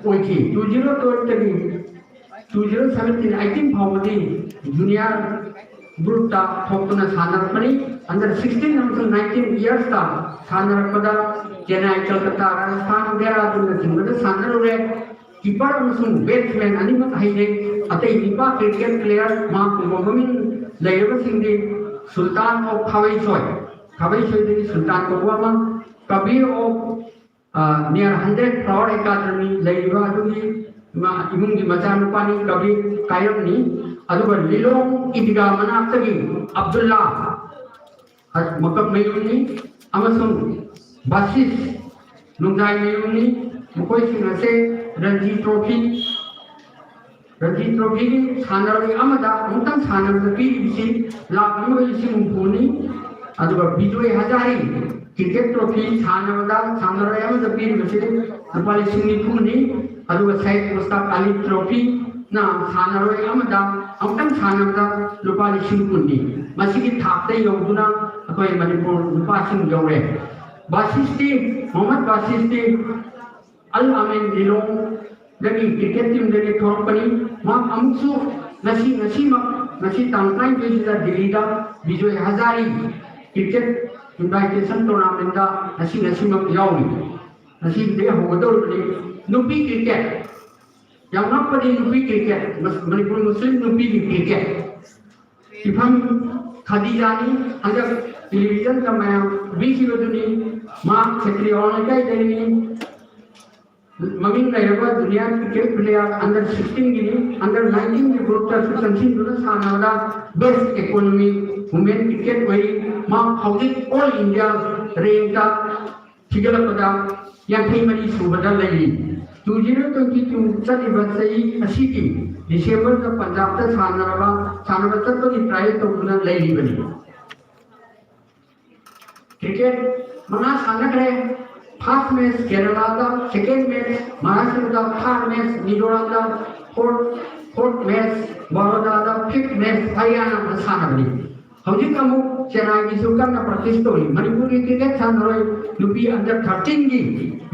ꯑꯣꯏꯈꯤ꯫ Two zero twelve ꯇꯒꯤ two zero seventeen eighteen ꯐꯥꯎꯕꯗꯤ junior group ꯇ ꯊꯣꯛꯇꯨꯅ ꯁꯥꯟꯅꯔꯛꯄꯅꯤ꯫ Under sixteen ꯑꯃꯁꯨꯡ nineteen years ꯇ ꯁꯥꯟꯅꯔꯛꯄꯗ ꯆꯦꯟꯅꯥꯏ, ꯀꯜꯀꯇꯥ, ꯔꯥꯖꯁꯊꯥꯟ, ꯗꯦꯍꯔꯥꯗꯨꯟꯅꯆꯤꯡꯕꯗ ꯁꯥꯟꯅꯔꯨꯔꯦ꯫ Keeper ꯑꯃꯁꯨꯡ batsman ꯑꯅꯤꯃꯛ ꯍꯩꯔꯦ꯫ ꯑꯇꯩ ꯅꯤꯄꯥ cricket player ꯃꯍꯥꯛꯀꯨꯝꯕ ꯃꯃꯤꯡ ꯂꯩꯔꯕꯁꯤꯡꯗꯤ Sultan of ꯈꯥꯕꯩꯁꯣꯏ, ꯈꯥꯕꯩꯁꯣꯏꯗꯒꯤ Sultan ꯀꯧꯕ ꯑꯃ, Kabir of near Hundred Flower Academy ꯂꯩꯔꯤꯕ ꯑꯗꯨꯒꯤ ꯏꯃꯨꯡꯒꯤ ꯃꯆꯥꯅꯨꯄꯥꯅꯤ ꯀꯕꯤꯔ ꯀꯥꯏꯔꯝꯅꯤ꯫ ꯑꯗꯨꯒ ꯂꯤꯂꯣꯡ ꯏꯗꯤꯒꯥ ꯃꯅꯥꯛꯇꯒꯤ ꯑꯕꯗꯨꯜꯂꯥ ꯃꯀꯛꯃꯌꯨꯝꯅꯤ ꯑꯃꯁꯨꯡ ꯕꯥꯁꯤꯁ ꯅꯣꯡꯖꯥꯏꯃꯌꯨꯝꯅꯤ꯫ ꯃꯈꯣꯏꯁꯤꯡ ꯑꯁꯦ ꯔꯟꯖꯤ trophy, ꯔꯟꯖꯤ trophy ꯒꯤ ꯁꯥꯟꯅꯔꯣꯏ ꯑꯃꯗ ꯑꯃꯨꯛꯇꯪ ꯁꯥꯟꯅꯕꯗ ꯄꯤꯔꯤꯕꯁꯤ ꯂꯥꯈ ꯑꯃꯒ ꯂꯤꯁꯤꯡ ꯍꯨꯝꯐꯨꯅꯤ꯫ ꯑꯗꯨꯒ ꯕꯤꯖꯣꯏ ꯍꯖꯥꯔꯤ cricket trophy ꯁꯥꯟꯅꯕꯗ ꯁꯥꯟꯅꯔꯣꯏ ꯑꯃꯗ ꯄꯤꯔꯤꯕꯁꯤ ꯂꯨꯄꯥ ꯂꯤꯁꯤꯡ ꯅꯤꯐꯨꯅꯤ꯫ ꯑꯗꯨꯒ ꯁꯍꯤꯗ ꯃꯨꯁꯇꯥꯛ ꯑꯂꯤ trophy ꯅ ꯁꯥꯟꯅꯔꯣꯏ ꯑꯃꯗ ꯑꯃꯨꯛꯇꯪ ꯁꯥꯟꯅꯕꯗ ꯂꯨꯄꯥ ꯂꯤꯁꯤꯡ ꯀꯨꯟꯅꯤ꯫ ꯃꯁꯤꯒꯤ ꯊꯥꯛꯇ ꯌꯧꯗꯨꯅ ꯑꯩꯈꯣꯏ ꯃꯅꯤꯄꯨꯔ ꯅꯨꯄꯥꯁꯤꯡ ꯌꯧꯔꯦ꯫ ꯕꯥꯁꯤꯁꯇꯤ, ꯃꯣꯍꯝꯃꯗ ꯕꯥꯁꯤꯁꯇꯤ ꯑꯜ ꯑꯃꯤꯟ ꯂꯤꯂꯣꯡꯗꯒꯤ cricket team ꯗꯒꯤ ꯊꯣꯛꯂꯛꯄꯅꯤ꯫ ꯃꯍꯥꯛ ꯑꯃꯨꯛꯁꯨ ꯉꯁꯤ, ꯉꯁꯤꯃꯛ, ꯉꯁꯤ ꯇꯥꯡ ꯇꯔꯥꯅꯤꯊꯣꯏꯁꯤꯗ ꯗꯤꯜꯂꯤꯗ ꯕꯤꯖꯣꯏ ꯍꯖꯥꯔꯤ cricket invitation tournament ꯗ ꯉꯁꯤ, ꯉꯁꯤꯃꯛ ꯌꯥꯎꯔꯤ꯫ ꯉꯁꯤꯗꯒꯤ ꯍꯧꯒꯗꯧꯔꯤꯕꯅꯤ꯫ ꯅꯨꯄꯤ cricket, ꯌꯥꯝ ꯉꯛꯄꯗꯤ ꯅꯨꯄꯤ cricket, ꯃꯅꯤꯄꯨꯔ ꯃꯨꯁꯂꯤꯝ ꯅꯨꯄꯤꯒꯤ cricket꯫ ꯏꯐꯝ ꯈꯗꯤꯖꯥꯅꯤ, ꯍꯟꯗꯛ ꯇꯦꯂꯤꯚꯤꯖꯟꯗ ꯃꯌꯥꯝ ꯎꯕꯤꯈꯤꯕꯗꯨꯅꯤ꯫ ꯃꯍꯥꯛ ꯈꯦꯇ꯭ꯔꯤ ꯑꯋꯥꯡ ꯂꯩꯀꯥꯏꯗꯒꯤꯅꯤ꯫ ꯃꯃꯤꯡ ꯂꯩꯔꯕ ꯖꯨꯅꯤꯌꯔ ꯀ꯭ꯔꯤꯀꯦꯠ ꯄ꯭ꯂꯦꯌꯔ ꯑꯟꯗꯔ ꯁꯤꯛꯁꯇꯤꯟꯒꯤꯅꯤ, ꯑꯟꯗꯔ ꯅꯥꯏꯟꯇꯤꯟꯒꯤ ꯒ꯭ꯔꯨꯞꯇꯁꯨ ꯆꯪꯁꯤꯟꯗꯨꯅ ꯁꯥꯟꯅꯕꯗ ꯕꯦꯁ ꯏꯀꯣꯅꯣꯃꯤ ꯋꯨꯃꯦꯟ ꯀ꯭ꯔꯤꯀꯦꯠ ꯑꯣꯏꯔꯤ꯫ ꯃꯍꯥꯛ ꯍꯧꯖꯤꯛ ꯑꯣꯜ ꯏꯟꯗꯤꯌꯥ ꯔꯦꯡꯛꯇ ꯊꯤꯒꯠꯂꯛꯄꯗ ꯌꯥꯡꯈꯩ ꯃꯔꯤ ꯁꯨꯕꯗ ꯂꯩꯔꯤ꯫ ꯇꯨ ꯖꯤꯔꯣ ꯇ꯭ꯋꯦꯟꯇꯤ ꯇꯨ ꯆꯠꯂꯤꯕ ꯆꯍꯤ ꯑꯁꯤꯒꯤ ꯗꯤꯁꯦꯝꯕꯔꯗ ꯄꯟꯖꯥꯕꯇ ꯁꯥꯟꯅꯔꯕ, ꯁꯥꯟꯅꯕ ꯆꯠꯄꯒꯤ ꯇ꯭ꯔꯥꯏꯌꯦꯜ ꯇꯧꯗꯨꯅ ꯂꯩꯔꯤꯕꯅꯤ꯫ ꯀ꯭ꯔꯤꯀꯦꯠ ꯃꯉꯥ ꯁꯥꯟꯅꯈ꯭ꯔꯦ꯫ ꯐꯥꯔꯁ ꯃꯦꯠꯆ ꯀꯦꯔꯂꯥꯗ, ꯁꯦꯀꯦꯟ ꯃꯦꯠꯆ ꯃꯍꯥꯔꯥꯁꯇ꯭ꯔꯗ, ꯊꯥꯔꯗ ꯃꯦꯠꯆ ꯃꯤꯖꯣꯔꯥꯝꯗ, ꯐꯣꯔꯠ ꯐꯣꯔꯠ ꯃꯦꯠꯆ ꯕꯔꯣꯗꯥꯗ, ꯐꯤꯐ ꯃꯦꯠꯆ ꯍꯔꯤꯌꯥꯅꯥꯗ ꯁꯥꯟꯅꯕꯅꯤ꯫ ꯍꯧꯖꯤꯛ ꯑꯃꯨꯛ ꯆꯦꯟꯅꯥꯏꯒꯤꯁꯨ ꯀꯟꯅ ꯄ꯭ꯔꯦꯛꯇꯤꯁ ꯇꯧꯔꯤ꯫ ꯃꯅꯤꯄꯨꯔꯒꯤ ꯀ꯭ꯔꯤꯀꯦꯠ ꯁꯥꯟꯅꯔꯣꯏ ꯅꯨꯄꯤ ꯑꯟꯗꯔ ꯊꯥꯔꯇꯤꯟꯒꯤ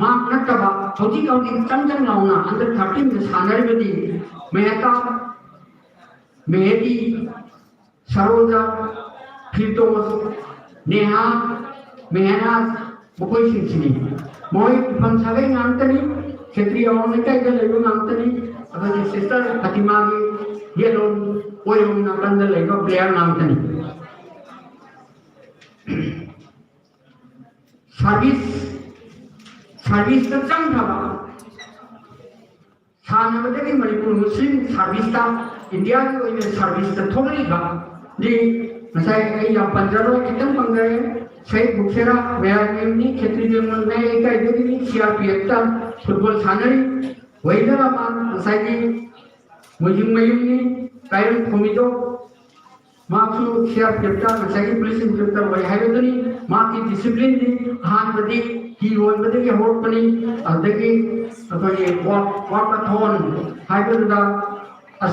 ꯃꯍꯥꯛ ꯅꯠꯇꯕ ꯍꯧꯖꯤꯛ ꯍꯧꯖꯤꯛ ꯆꯪ ꯆꯪ ꯂꯥꯎꯅ ꯑꯟꯗꯔ ꯊꯥꯔꯇꯤꯟꯗ ꯁꯥꯟꯅꯔꯤꯕꯗꯤ ꯃꯦꯍꯇꯥ, ꯃꯦꯍꯦꯗꯤ, ꯁꯔꯣꯖꯥ, ꯐꯤꯔꯗꯣꯁ, ꯅꯦꯍꯥ, ꯃꯦꯍꯅꯥꯖ, ꯃꯈꯣꯏꯁꯤꯡꯁꯤꯅꯤ꯫ ꯃꯈꯣꯏ ꯏꯐꯝ ꯁꯥꯒꯩ ꯉꯥꯛꯇꯅꯤ, ꯈꯦꯇ꯭ꯔꯤ ꯑꯋꯥꯡ ꯂꯩꯀꯥꯏꯗ ꯂꯩꯕ ꯉꯥꯛꯇꯅꯤ꯫ ꯑꯗꯨꯒ ꯁꯤꯁꯇꯔ ꯐꯇꯤꯃꯥꯒꯤ ꯌꯦꯠꯂꯣꯝ ꯑꯣꯏꯔꯣꯝ ꯅꯥꯀꯟꯗ ꯂꯩꯕ ꯄ꯭ꯂꯦꯌꯔ ꯉꯥꯛꯇꯅꯤ꯫ ꯁꯥꯔꯚꯤꯁ, ꯁꯥꯔꯚꯤꯁꯇ ꯆꯪꯈ꯭ꯔꯕ ꯁꯥꯟꯅꯕꯗꯒꯤ ꯃꯅꯤꯄꯨꯔ ꯃꯨꯁꯂꯤꯝ ꯁꯥꯔꯚꯤꯁꯇ, ꯏꯟꯗꯤꯌꯥꯒꯤ ꯑꯣꯏꯅ ꯁꯥꯔꯚꯤꯁꯇ ꯊꯣꯛꯂꯛꯏꯕ ꯗꯤ ꯉꯁꯥꯏ ꯑꯩ ꯌꯥꯝ ꯄꯟꯖꯔꯣꯏ, ꯈꯤꯇꯪ ꯄꯟꯖꯔꯦ꯫ ꯁꯍꯤꯗ ꯕꯨꯛꯁꯦꯔꯥ ꯃꯌꯥꯝꯒꯤ ꯁꯦꯀ꯭ꯔꯦꯇꯔꯤ ꯖꯦꯅꯔꯦꯜ ꯃꯌꯥꯏ ꯂꯩꯀꯥꯏꯗꯒꯤꯅꯤ, ꯁꯤ ꯑꯥꯔ ꯄꯤ ꯑꯦꯐꯇ ꯐꯨꯠꯕꯣꯜ ꯁꯥꯟꯅꯔꯤ꯫ ꯋꯥꯍꯤꯗ ꯔꯍꯃꯥꯟ ꯉꯁꯥꯏꯒꯤ ꯃꯣꯏꯖꯤꯡ ꯃꯌꯨꯝꯅꯤ, ꯀꯥꯏꯔꯦꯝ ꯈꯣꯃꯤꯗꯣ, ꯃꯍꯥꯛꯁꯨ ꯁꯤ ꯑꯥꯔ ꯄꯤ ꯑꯦꯐꯇ ꯉꯁꯥꯏꯒꯤ ꯄꯨꯂꯤꯁ ꯏꯟꯁꯄꯦꯛꯇꯔ ꯑꯣꯏ ꯍꯥꯏꯕꯗꯨꯅꯤ꯫ ꯃꯍꯥꯛꯀꯤ ꯗꯤꯁꯤꯄ꯭ꯂꯤꯟꯗꯤ ꯑꯍꯥꯟꯕꯗꯤ ꯍꯤ ꯍꯣꯟꯕꯗꯒꯤ ꯍꯧꯔꯛꯄꯅꯤ꯫ ꯑꯗꯨꯗꯒꯤ ꯑꯩꯈꯣꯏꯒꯤ ꯋꯥꯛ, ꯋꯥꯀꯥꯊꯣꯟ ꯍꯥꯏꯕꯗꯨꯗ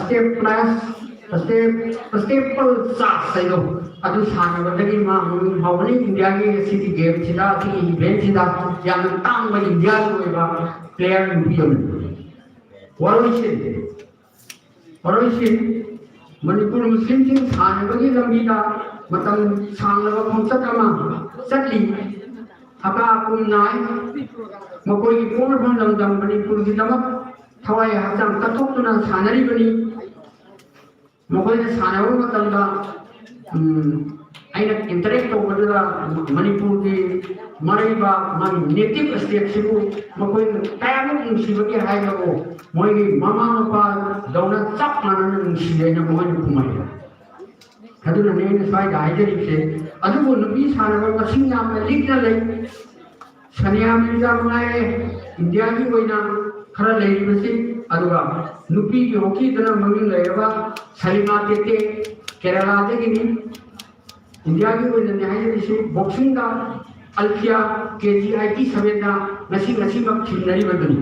ꯁ꯭ꯇꯦꯞ ꯄ꯭ꯂꯁ ꯁ꯭ꯇꯦꯞ, ꯁ꯭ꯇꯦꯞꯄꯜ ꯆꯥꯔꯖ ꯍꯥꯏꯗꯣ, ꯑꯗꯨ ꯁꯥꯟꯅꯕꯗꯒꯤ ꯃꯥ ꯃꯃꯤꯡ ꯐꯥꯎꯕꯅꯤ꯫ ꯏꯟꯗꯤꯌꯥꯒꯤ ꯑꯁꯤꯒꯤ ꯒꯦꯝꯁꯤꯗ, ꯑꯁꯤꯒꯤ ꯏꯚꯦꯟꯁꯤꯗ ꯌꯥꯝꯅ ꯇꯥꯡꯕ ꯏꯟꯗꯤꯌꯥꯒꯤ ꯑꯣꯏꯕ ꯄ꯭ꯂꯦꯌꯔ ꯅꯨꯄꯤ ꯑꯃꯅꯤ꯫ ꯋꯥꯔꯣꯏꯁꯤꯟ, ꯋꯥꯔꯣꯏꯁꯤꯟ, ꯃꯅꯤꯄꯨꯔ ꯃꯨꯁꯂꯤꯝꯁꯤꯡ ꯁꯥꯟꯅꯕꯒꯤ ꯂꯝꯕꯤꯗ ꯃꯇꯝ ꯁꯥꯡꯂꯕ ꯈꯣꯡꯆꯠ ꯑꯃ ꯆꯠꯂꯤ꯫ ꯍꯞꯇꯥ ꯀꯨꯟ ꯅꯥꯏ꯫ ꯃꯈꯣꯏꯒꯤ ꯄꯣꯛꯅꯐꯝ ꯂꯝꯗꯝ ꯃꯅꯤꯄꯨꯔꯒꯤꯗꯃꯛ ꯊꯋꯥꯏ ꯍꯛꯆꯥꯡ ꯀꯠꯊꯣꯛꯇꯨꯅ ꯁꯥꯟꯅꯔꯤꯕꯅꯤ꯫ ꯃꯈꯣꯏꯅ ꯁꯥꯟꯅꯕ ꯃꯇꯝꯗ, ꯎꯝ, ꯑꯩꯅ interact ꯇꯧꯕꯗꯨꯗ ꯃꯅꯤꯄꯨꯔꯒꯤ ꯃꯔꯩꯕꯥꯛ, ꯃꯥꯒꯤ native stateꯁꯤꯕꯨ ꯃꯈꯣꯏꯅ ꯀꯌꯥꯃꯨꯛ ꯅꯨꯡꯁꯤꯕꯒꯦ ꯍꯥꯏꯕꯕꯨ, ꯃꯣꯏꯒꯤ ꯃꯃꯥ ꯃꯄꯥꯗꯧꯅ ꯆꯞ ꯃꯥꯟꯅꯅ ꯅꯨꯡꯁꯤꯌꯦꯅ ꯃꯈꯣꯏꯅ ꯈꯨꯝꯃꯛꯑꯦ꯫ ꯑꯗꯨꯅꯅꯦ ꯑꯩꯅ ꯁ꯭ꯋꯥꯏꯗ ꯍꯥꯏꯖꯔꯤꯕꯁꯦ꯫ ꯑꯗꯨꯕꯨ ꯅꯨꯄꯤ ꯁꯥꯟꯅꯕ ꯃꯁꯤꯡ ꯌꯥꯝꯅ ꯂꯤꯛꯅ ꯂꯩ꯫ ꯁꯅꯤꯌꯥ ꯃꯤꯔꯖꯥ ꯃꯉꯥꯏꯔꯦ ꯏꯟꯗꯤꯌꯥꯒꯤ ꯑꯣꯏꯅ ꯈꯔ ꯂꯩꯔꯤꯕꯁꯤ꯫ ꯑꯗꯨꯒ ꯅꯨꯄꯤꯒꯤ ꯍꯣꯀꯤꯗꯅ ꯃꯃꯤꯡ ꯂꯩꯔꯕ ꯁꯂꯤꯃꯥ ꯇꯦꯇꯦ, ꯀꯦꯔꯂꯥꯗꯒꯤꯅꯤ꯫ ꯏꯟꯗꯤꯌꯥꯒꯤ ꯑꯣꯏꯅꯅꯦ ꯍꯥꯏꯖꯔꯤꯁꯤ꯫ ꯕꯣꯛꯁꯤꯡꯗ ꯑꯜꯐꯤꯌꯥ, ꯀꯦ ꯖꯤ ꯑꯥꯏ ꯇꯤ ꯁꯚꯦꯟꯗ ꯉꯁꯤ, ꯉꯁꯤꯃꯛ ꯊꯤꯡꯅꯔꯤꯕꯗꯨꯅꯤ꯫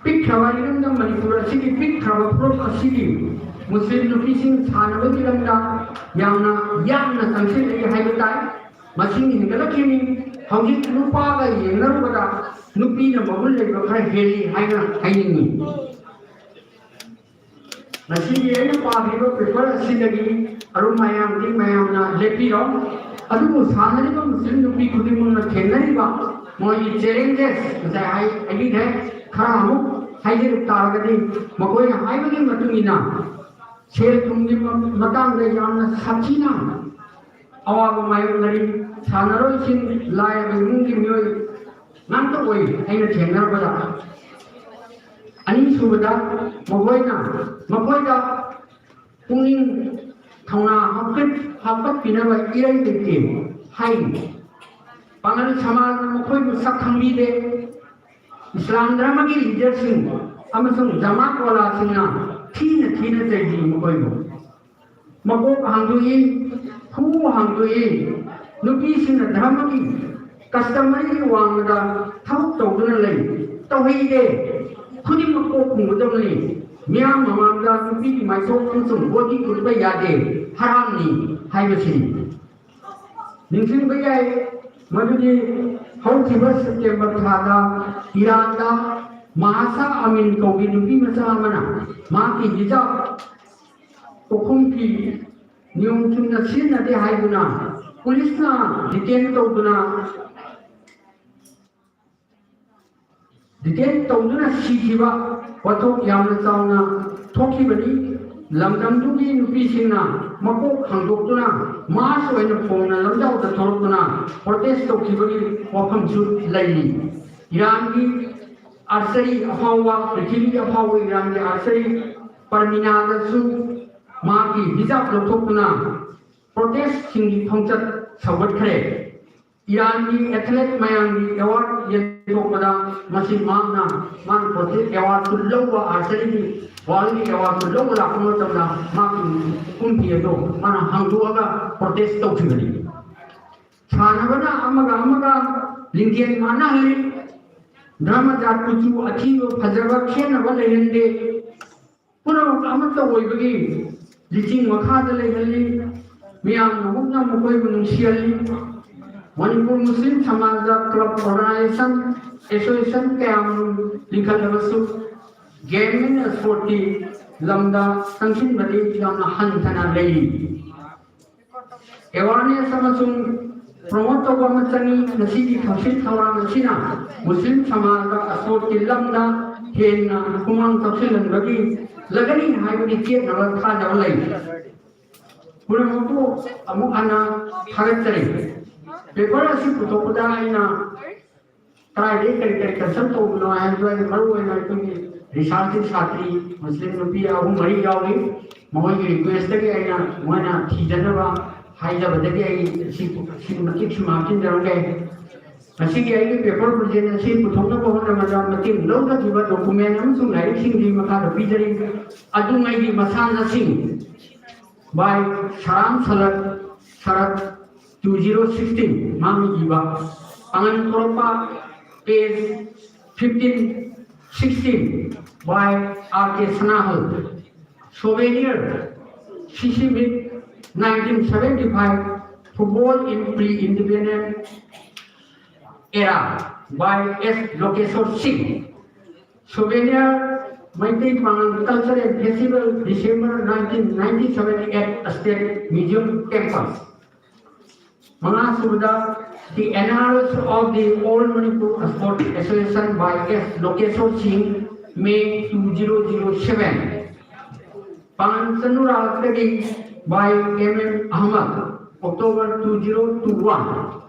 ꯄꯤꯛꯈ꯭ꯔꯕ ꯏꯔꯝꯗꯝ ꯃꯅꯤꯄꯨꯔ ꯑꯁꯤꯒꯤ ꯄꯤꯛꯈ꯭ꯔꯕ ꯐꯨꯔꯨꯞ ꯑꯁꯤꯒꯤ ꯃꯨꯁꯂꯤꯝ ꯅꯨꯄꯤꯁꯤꯡ ꯁꯥꯟꯅꯕꯒꯤ ꯂꯝꯗ ꯌꯥꯝꯅ ꯌꯥꯡꯅ ꯆꯪꯁꯤꯜꯂꯛꯏ ꯍꯥꯏꯕ ꯇꯥꯏ꯫ ꯃꯁꯤꯡ ꯍꯦꯟꯒꯠꯂꯛꯈꯤꯕꯅꯤ꯫ ꯍꯧꯖꯤꯛ ꯅꯨꯄꯥꯒ ꯌꯦꯡꯅꯔꯨꯕꯗ ꯅꯨꯄꯤꯅ ꯃꯒꯨꯟ ꯂꯩꯕ ꯈꯔ ꯍꯦꯜꯂꯤ ꯍꯥꯏꯅ ꯍꯥꯏꯅꯤꯡꯏ꯫ ꯉꯁꯤꯒꯤ ꯑꯩꯅ ꯄꯥꯝꯂꯤꯕ paper ꯑꯁꯤꯗꯒꯤ ꯑꯔꯨꯝ ꯃꯌꯥꯝꯗꯤ ꯃꯌꯥꯝꯅ ꯂꯦꯞꯄꯤꯔꯣ꯫ ꯑꯗꯨꯕꯨ ꯁꯥꯟꯅꯔꯤꯕ ꯃꯨꯁꯂꯤꯝ ꯅꯨꯄꯤ ꯈꯨꯗꯤꯡꯃꯛꯅ ꯊꯦꯡꯅꯔꯤꯕ ꯃꯣꯏꯒꯤ challenges ꯉꯁꯥꯏ ꯍꯥꯏ-, ꯍꯥꯏꯕꯤꯈ꯭ꯔꯦ꯫ ꯈꯔ ꯑꯃꯨꯛ ꯍꯥꯏꯖꯔꯛ ꯇꯥꯔꯒꯗꯤ, ꯃꯈꯣꯏꯅ ꯍꯥꯏꯕꯒꯤ ꯃꯇꯨꯡ ꯏꯟꯅ ꯁꯦꯜ ꯊꯨꯝꯒꯤ ꯃ-, ꯃꯇꯥꯡꯗ ꯌꯥꯝꯅ ꯁꯥꯊꯤꯅ ꯑꯋꯥꯕ ꯃꯥꯌꯣꯛꯅꯔꯤ꯫ ꯁꯥꯟꯅꯔꯣꯏꯁꯤꯡ ꯂꯥꯏꯔꯕ ꯏꯃꯨꯡꯒꯤ ꯃꯤꯑꯣꯏ ꯉꯥꯛꯇ ꯑꯣꯏ ꯑꯩꯅ ꯊꯦꯡꯅꯔꯛꯄꯗ꯫ ꯑꯅꯤꯁꯨꯕꯗ, ꯃꯈꯣꯏꯅ, ꯃꯈꯣꯏꯗ ꯄꯨꯛꯅꯤꯡ ꯊꯧꯅꯥ ꯍꯥꯞꯀꯠ-, ꯍꯥꯞꯀꯠꯄꯤꯅꯕ ꯏꯔꯩ ꯂꯩꯇꯦ ꯍꯥꯏꯔꯤ꯫ ꯄꯥꯉꯜ ꯁꯃꯥꯖꯅ ꯃꯈꯣꯏꯕꯨ ꯁꯛ ꯈꯪꯕꯤꯗꯦ꯫ ꯏꯁꯂꯥꯝ ꯙꯔꯃꯒꯤ leaderꯁꯤꯡ ꯑꯃꯁꯨꯡ ꯖꯃꯥꯠ ꯋꯥꯂꯥꯁꯤꯡꯅ ꯊꯤꯅ ꯊꯤꯅ ꯆꯩꯕꯤ ꯃꯈꯣꯏꯕꯨ꯫ ꯃꯀꯣꯛ ꯍꯥꯡꯗꯣꯛꯏ, ꯈꯨꯎ ꯍꯥꯡꯗꯣꯛꯏ꯫ ꯅꯨꯄꯤꯁꯤꯡꯅ ꯙꯔꯃꯒꯤ customary ꯋꯥꯡꯃꯗ ꯊꯕꯛ ꯇꯧꯗꯨꯅ ꯂꯩ꯫ ꯇꯧꯍꯩꯗꯦ꯫ ꯈꯨꯗꯤꯡꯃꯛ ꯀꯣꯛ ꯈꯨꯝꯒꯗꯕꯅꯤ꯫ ꯃꯤꯌꯥꯝ ꯃꯃꯥꯡꯗ ꯅꯨꯄꯤꯒꯤ ꯃꯥꯏꯊꯣꯡ ꯑꯃꯁꯨꯡ body ꯎꯠꯄ ꯌꯥꯗꯦ꯫ ꯍꯔꯥꯝꯅꯤ ꯍꯥꯏꯕꯁꯤꯅꯤ꯫ ꯅꯤꯡꯁꯤꯡꯕ ꯌꯥꯏ ꯃꯗꯨꯗꯤ ꯍꯧꯈꯤꯕ September ꯊꯥꯗ ꯏꯔꯥꯟꯗ ꯃꯍꯥꯁꯥ ꯑꯃꯤꯟ ꯀꯧꯕꯤ ꯅꯨꯄꯤ ꯃꯆꯥ ꯑꯃꯅ ꯃꯍꯥꯛꯀꯤ hijab, ꯀꯣꯛꯈꯨꯝ ꯐꯤ, ꯅꯤꯌꯣꯝ ꯆꯨꯝꯅ ꯁꯤꯖꯤꯟꯅꯗꯦ ꯍꯥꯏꯗꯨꯅ ꯄꯨꯂꯤꯁꯅ detain ꯇꯧꯗꯨꯅ ꯗꯤꯇꯦꯟ ꯇꯧꯗꯨꯅ ꯁꯤꯈꯤꯕ ꯋꯥꯊꯣꯛ ꯌꯥꯝꯅ ꯆꯥꯎꯅ ꯊꯣꯛꯈꯤꯕꯅꯤ꯫ ꯂꯝꯗꯝꯗꯨꯒꯤ ꯅꯨꯄꯤꯁꯤꯡꯅ ꯃꯀꯣꯛ ꯍꯥꯡꯗꯣꯛꯇꯨꯅ ꯃꯥꯔꯁ ꯑꯣꯏꯅ ꯐꯣꯡꯅ ꯂꯝꯖꯥꯎꯗ ꯊꯣꯛꯂꯛꯇꯨꯅ ꯄ꯭ꯔꯣꯇꯦꯁ ꯇꯧꯈꯤꯕꯒꯤ ꯋꯥꯐꯝꯁꯨ ꯂꯩꯔꯤ꯫ ꯏꯔꯥꯟꯒꯤ ꯑꯥꯔꯆꯔꯤ ꯑꯐꯥꯎꯕ, ꯄ꯭ꯔꯤꯊꯤꯕꯤꯒꯤ ꯑꯐꯥꯎꯕ ꯏꯔꯥꯟꯒꯤ ꯑꯥꯔꯆꯔꯤ ꯄꯔꯃꯤꯅꯥꯗꯁꯨ ꯃꯍꯥꯛꯀꯤ ꯍꯤꯖꯥꯕ ꯂꯧꯊꯣꯛꯇꯨꯅ ꯄ꯭ꯔꯣꯇꯦꯁꯁꯤꯡꯒꯤ ꯈꯣꯡꯆꯠ ꯁꯧꯒꯠꯈ꯭ꯔꯦ꯫ ꯏꯔꯥꯟꯒꯤ ꯑꯦꯊꯂꯦꯠ ꯃꯌꯥꯝꯒꯤ ꯑꯦꯋꯥꯔꯗ ꯌꯦꯟꯊꯣꯛꯄꯗ ꯃꯁꯤ ꯃꯍꯥꯛꯅ, ꯃꯥꯅ ꯄ꯭ꯔꯣꯇꯦꯁ ꯑꯦꯋꯥꯔꯗꯁꯨ ꯂꯧꯕ, ꯑꯥꯔꯆꯔꯤꯒꯤ ꯋꯥꯔꯜꯒꯤ ꯑꯦꯋꯥꯔꯗꯁꯨ ꯂꯧꯕ ꯂꯥꯛꯄ ꯃꯇꯝꯗ ꯃꯍꯥꯛꯀꯤ ꯀꯨꯝꯈꯤ ꯑꯗꯣ ꯃꯥꯅ ꯍꯥꯡꯗꯣꯛꯑꯒ ꯄ꯭ꯔꯣꯇꯦꯁ ꯇꯧꯈꯤꯕꯅꯤ꯫ ꯁꯥꯟꯅꯕꯅ ꯑꯃꯒ ꯑꯃꯒ ꯂꯤꯡꯖꯦꯜ ꯃꯥꯟꯅꯍꯜꯂꯤ꯫ ꯙꯔꯃ ꯖꯥꯠ ꯀꯨꯆꯨ ꯑꯊꯤꯕ ꯐꯖꯕ ꯈꯦꯠꯅꯕ ꯂꯩꯍꯟꯗꯦ꯫ ꯄꯨꯝꯅꯃꯛ ꯑꯃꯠꯇ ꯑꯣꯏꯕꯒꯤ ꯂꯤꯆꯤꯡ ꯃꯈꯥꯗ ꯂꯩꯍꯜꯂꯤ꯫ ꯃꯤꯌꯥꯝꯅ ꯃꯨꯛꯅ ꯃꯈꯣꯏꯕꯨ ꯅꯨꯡꯁꯤꯍꯜꯂꯤ꯫ ꯃꯅꯤꯄꯨꯔ ꯃꯨꯁꯂꯤꯝ ꯁꯃꯥꯖꯗ ꯀ꯭ꯂꯕ, ꯑꯣꯔꯒꯅꯥꯏꯖꯦꯁꯟ, ꯑꯦꯁꯣꯁꯤꯌꯦꯁꯟ ꯀꯌꯥꯃꯔꯨꯝ ꯂꯤꯡꯈꯠꯂꯕꯁꯨ ꯒꯦꯝ ꯑꯦꯟ ꯁ꯭ꯄꯣꯔꯠꯀꯤ ꯂꯝꯗ ꯆꯪꯁꯤꯟꯕꯗꯤ ꯌꯥꯝꯅ ꯍꯟꯊꯅ ꯂꯩꯔꯤ꯫ ꯑꯦꯋꯥꯔꯅꯦꯁ ꯑꯃꯁꯨꯡ ꯄ꯭ꯔꯣꯃꯣꯠ ꯇꯧꯕ ꯑꯃ ꯆꯪꯏ꯫ ꯃꯁꯤꯒꯤ ꯊꯧꯁꯤꯜ ꯊꯧꯔꯥꯡ ꯑꯁꯤꯅ ꯃꯨꯁꯂꯤꯝ ꯁꯃꯥꯖꯗ ꯁ꯭ꯄꯣꯔꯠꯀꯤ ꯂꯝꯗ ꯍꯦꯟꯅ ꯄꯨꯛꯃꯥꯡ ꯆꯥꯎꯁꯤꯜꯍꯟꯕꯒꯤ ꯂꯒꯅꯤ ꯍꯥꯏꯕꯒꯤ ꯆꯦꯠꯅꯕ ꯊꯥꯖꯕ ꯂꯩ꯫ ꯄꯨꯝꯅꯃꯛꯄꯨ ꯑꯃꯨꯛ ꯍꯟꯅ ꯊꯥꯒꯠꯆꯔꯤ꯫ ꯄꯦꯄꯔ ꯑꯁꯤ ꯄꯨꯊꯣꯛꯄꯗ ꯑꯩꯅ ꯀꯗꯥꯏꯗꯒꯤ ꯀꯔꯤ ꯀꯔꯤ ꯀꯟꯁꯜ ꯇꯧꯕꯅꯣ ꯍꯥꯏꯕꯗꯣ ꯑꯩꯅ ꯃꯔꯨ ꯑꯣꯏꯅ ꯑꯩꯈꯣꯏꯒꯤ ꯔꯤꯁꯥꯔꯁꯀꯤ ꯁꯥꯇ꯭ꯔꯤ ꯃꯨꯁꯂꯤꯝ ꯅꯨꯄꯤ ꯑꯍꯨꯝ ꯃꯔꯤ ꯌꯥꯎꯔꯤ꯫ ꯃꯈꯣꯏꯒꯤ ꯔꯤꯀ꯭ꯋꯦꯁꯇꯒꯤ ꯑꯩꯅ ꯃꯣꯏꯅ ꯊꯤꯖꯅꯕ ꯍꯥꯏꯖꯕꯗꯒꯤ ꯑꯩ ꯁꯤ, ꯁꯤ ꯃꯇꯤꯛ ꯁꯨꯝ ꯍꯥꯞꯆꯤꯟꯖꯔꯝꯒꯦ꯫ ꯉꯁꯤꯒꯤ ꯑꯩꯒꯤ ꯄꯦꯄꯔ ꯄ꯭ꯔꯖꯦꯟ ꯑꯁꯤ ꯄꯨꯊꯣꯛꯅꯕ ꯍꯣꯠꯅꯕꯗ ꯃꯇꯦꯡ ꯂꯧꯖꯈꯤꯕ ꯗꯣꯀꯨꯃꯦꯟ ꯑꯃꯁꯨꯡ ꯂꯥꯏꯔꯤꯛꯁꯤꯡꯗꯤ ꯃꯈꯥꯗ ꯄꯤꯖꯔꯤ꯫ ꯑꯗꯨꯉꯩꯒꯤ ꯃꯁꯥꯟꯅꯁꯤꯡ by Saram Sarat, Sarat two zero sixteen, ꯃꯥꯡ ꯏꯕ꯫ ꯄꯥꯡꯒꯟ ꯊꯣꯔꯛꯄ, page fifteen sixteen, by R K Sanahal. Souvenir, C C Meet nineteen seventy-five, Football in Pre-Independent Era, by S Lokeshwar Singh. Souvenir, Meitei Pangal Cultural Festival, December nineteen ninety-seven at State Museum Campus. ꯃꯉꯥꯁꯨꯕꯗ The annals of the All Manipur Sport Association by S Lokeshwar Singh, May two thousand seven. PAN ꯆꯅꯨꯔꯥꯒꯤ by M M Ahmad, October two thousand twenty-one.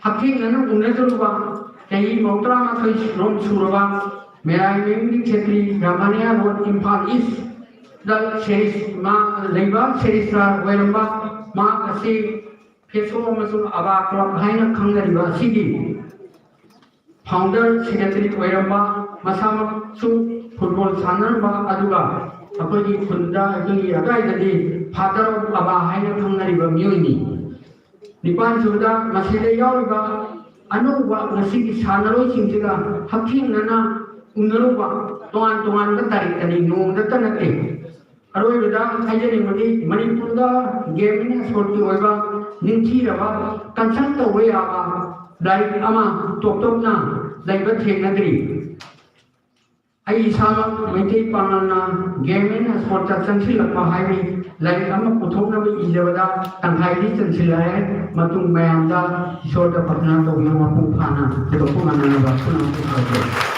ꯍꯛꯊꯦꯡꯅꯅ ꯎꯅꯖꯔꯨꯕ ꯆꯍꯤ ꯃꯧꯗ꯭ꯔꯥ ꯃꯥꯊꯣꯏ ꯔꯣꯝ ꯁꯨꯔꯕ ꯃꯦꯔꯥꯏꯃꯌꯨꯝꯒꯤ ꯈꯦꯇ꯭ꯔꯤ, ꯔꯥꯃꯅꯤꯌꯥ ꯔꯣꯗ, ꯏꯝꯐꯥꯜ ꯏꯁ ꯗ ꯁꯦꯔꯤꯁ ꯃꯥ ꯂꯩꯕ ꯁꯦꯔꯤꯁꯇ꯭ꯔꯥꯔ ꯑꯣꯏꯔꯝꯕ ꯃꯍꯥꯛ ꯑꯁꯤ ꯐꯦꯁꯣ ꯑꯃꯁꯨꯡ ꯑꯕꯥ ꯀ꯭ꯂꯕ ꯍꯥꯏꯅ ꯈꯪꯅꯔꯤꯕ ꯑꯁꯤꯒꯤ ꯐꯥꯎꯟꯗꯔ ꯁꯦꯀ꯭ꯔꯦꯇꯔꯤ ꯑꯣꯏꯔꯝꯕ, ꯃꯁꯥꯃꯛꯁꯨ ꯐꯨꯠꯕꯣꯜ ꯁꯥꯟꯅꯔꯝꯕ, ꯑꯗꯨꯒ ꯑꯩꯈꯣꯏꯒꯤ ꯈꯨꯟꯗ, ꯑꯩꯈꯣꯏꯒꯤ ꯑꯗ꯭ꯋꯥꯏꯗꯗꯤ ꯐꯥꯗꯔ ꯑꯣꯐ ꯑꯕꯥ ꯍꯥꯏꯅ ꯈꯪꯅꯔꯤꯕ ꯃꯤꯑꯣꯏꯅꯤ꯫ ꯅꯤꯄꯥꯟꯁꯨꯕꯗ, ꯃꯁꯤꯗ ꯌꯥꯎꯔꯤꯕ ꯑꯅꯧꯕ ꯉꯁꯤꯒꯤ ꯁꯥꯟꯅꯔꯣꯏꯁꯤꯡꯁꯤꯒ ꯍꯛꯊꯦꯡꯅꯅ ꯎꯅꯔꯨꯕ, ꯇꯣꯉꯥꯟ ꯇꯣꯉꯥꯟꯕ ꯇꯥꯔꯤꯛꯇꯅꯤ, ꯅꯣꯡꯃꯗꯇ ꯅꯠꯇꯦ꯫ ꯑꯔꯣꯏꯕꯗ ꯍꯥꯏꯖꯅꯤꯡꯕꯗꯤ, ꯃꯅꯤꯄꯨꯔꯗ ꯒꯦꯝ ꯑꯦꯟ ꯁ꯭ꯄꯣꯔꯠꯀꯤ ꯑꯣꯏꯕ ꯅꯤꯡꯊꯤꯔꯕ, ꯀꯟꯁꯜ ꯇꯧꯕ ꯌꯥꯕ ꯂꯥꯏꯔꯤꯛ ꯑꯃ ꯇꯣꯞ ꯇꯣꯞꯅ ꯂꯩꯕ ꯊꯦꯡꯅꯗ꯭ꯔꯤ꯫ ꯑꯩ ꯏꯁꯥꯃꯛ ꯃꯩꯇꯩ ꯄꯥꯉꯜꯅ ꯒꯦꯝ ꯑꯦꯟ ꯁ꯭ꯄꯣꯔꯠꯇ ꯆꯪꯁꯤꯜꯂꯛꯄ ꯍꯥꯏꯕꯤ ꯂꯥꯏꯔꯤꯛ ꯑꯃ ꯄꯨꯊꯣꯛꯅꯕ ꯏꯖꯕꯗ ꯇꯪꯈꯥꯏꯗꯤ ꯆꯟꯁꯤꯜꯂꯛꯑꯦ꯫ ꯃꯇꯨꯡ ꯃꯌꯥꯝꯗ ꯏꯁꯣꯔꯗ ꯄ꯭ꯔꯊꯅꯥ ꯇꯧꯕꯤꯌꯨ, ꯃꯄꯨꯡ ꯐꯥꯅ ꯄꯨꯊꯣꯛꯄ ꯉꯝꯅꯅꯕ ꯄꯨꯝꯅꯃꯛꯄꯨ ꯈꯨꯔꯨꯝꯖꯔꯤ꯫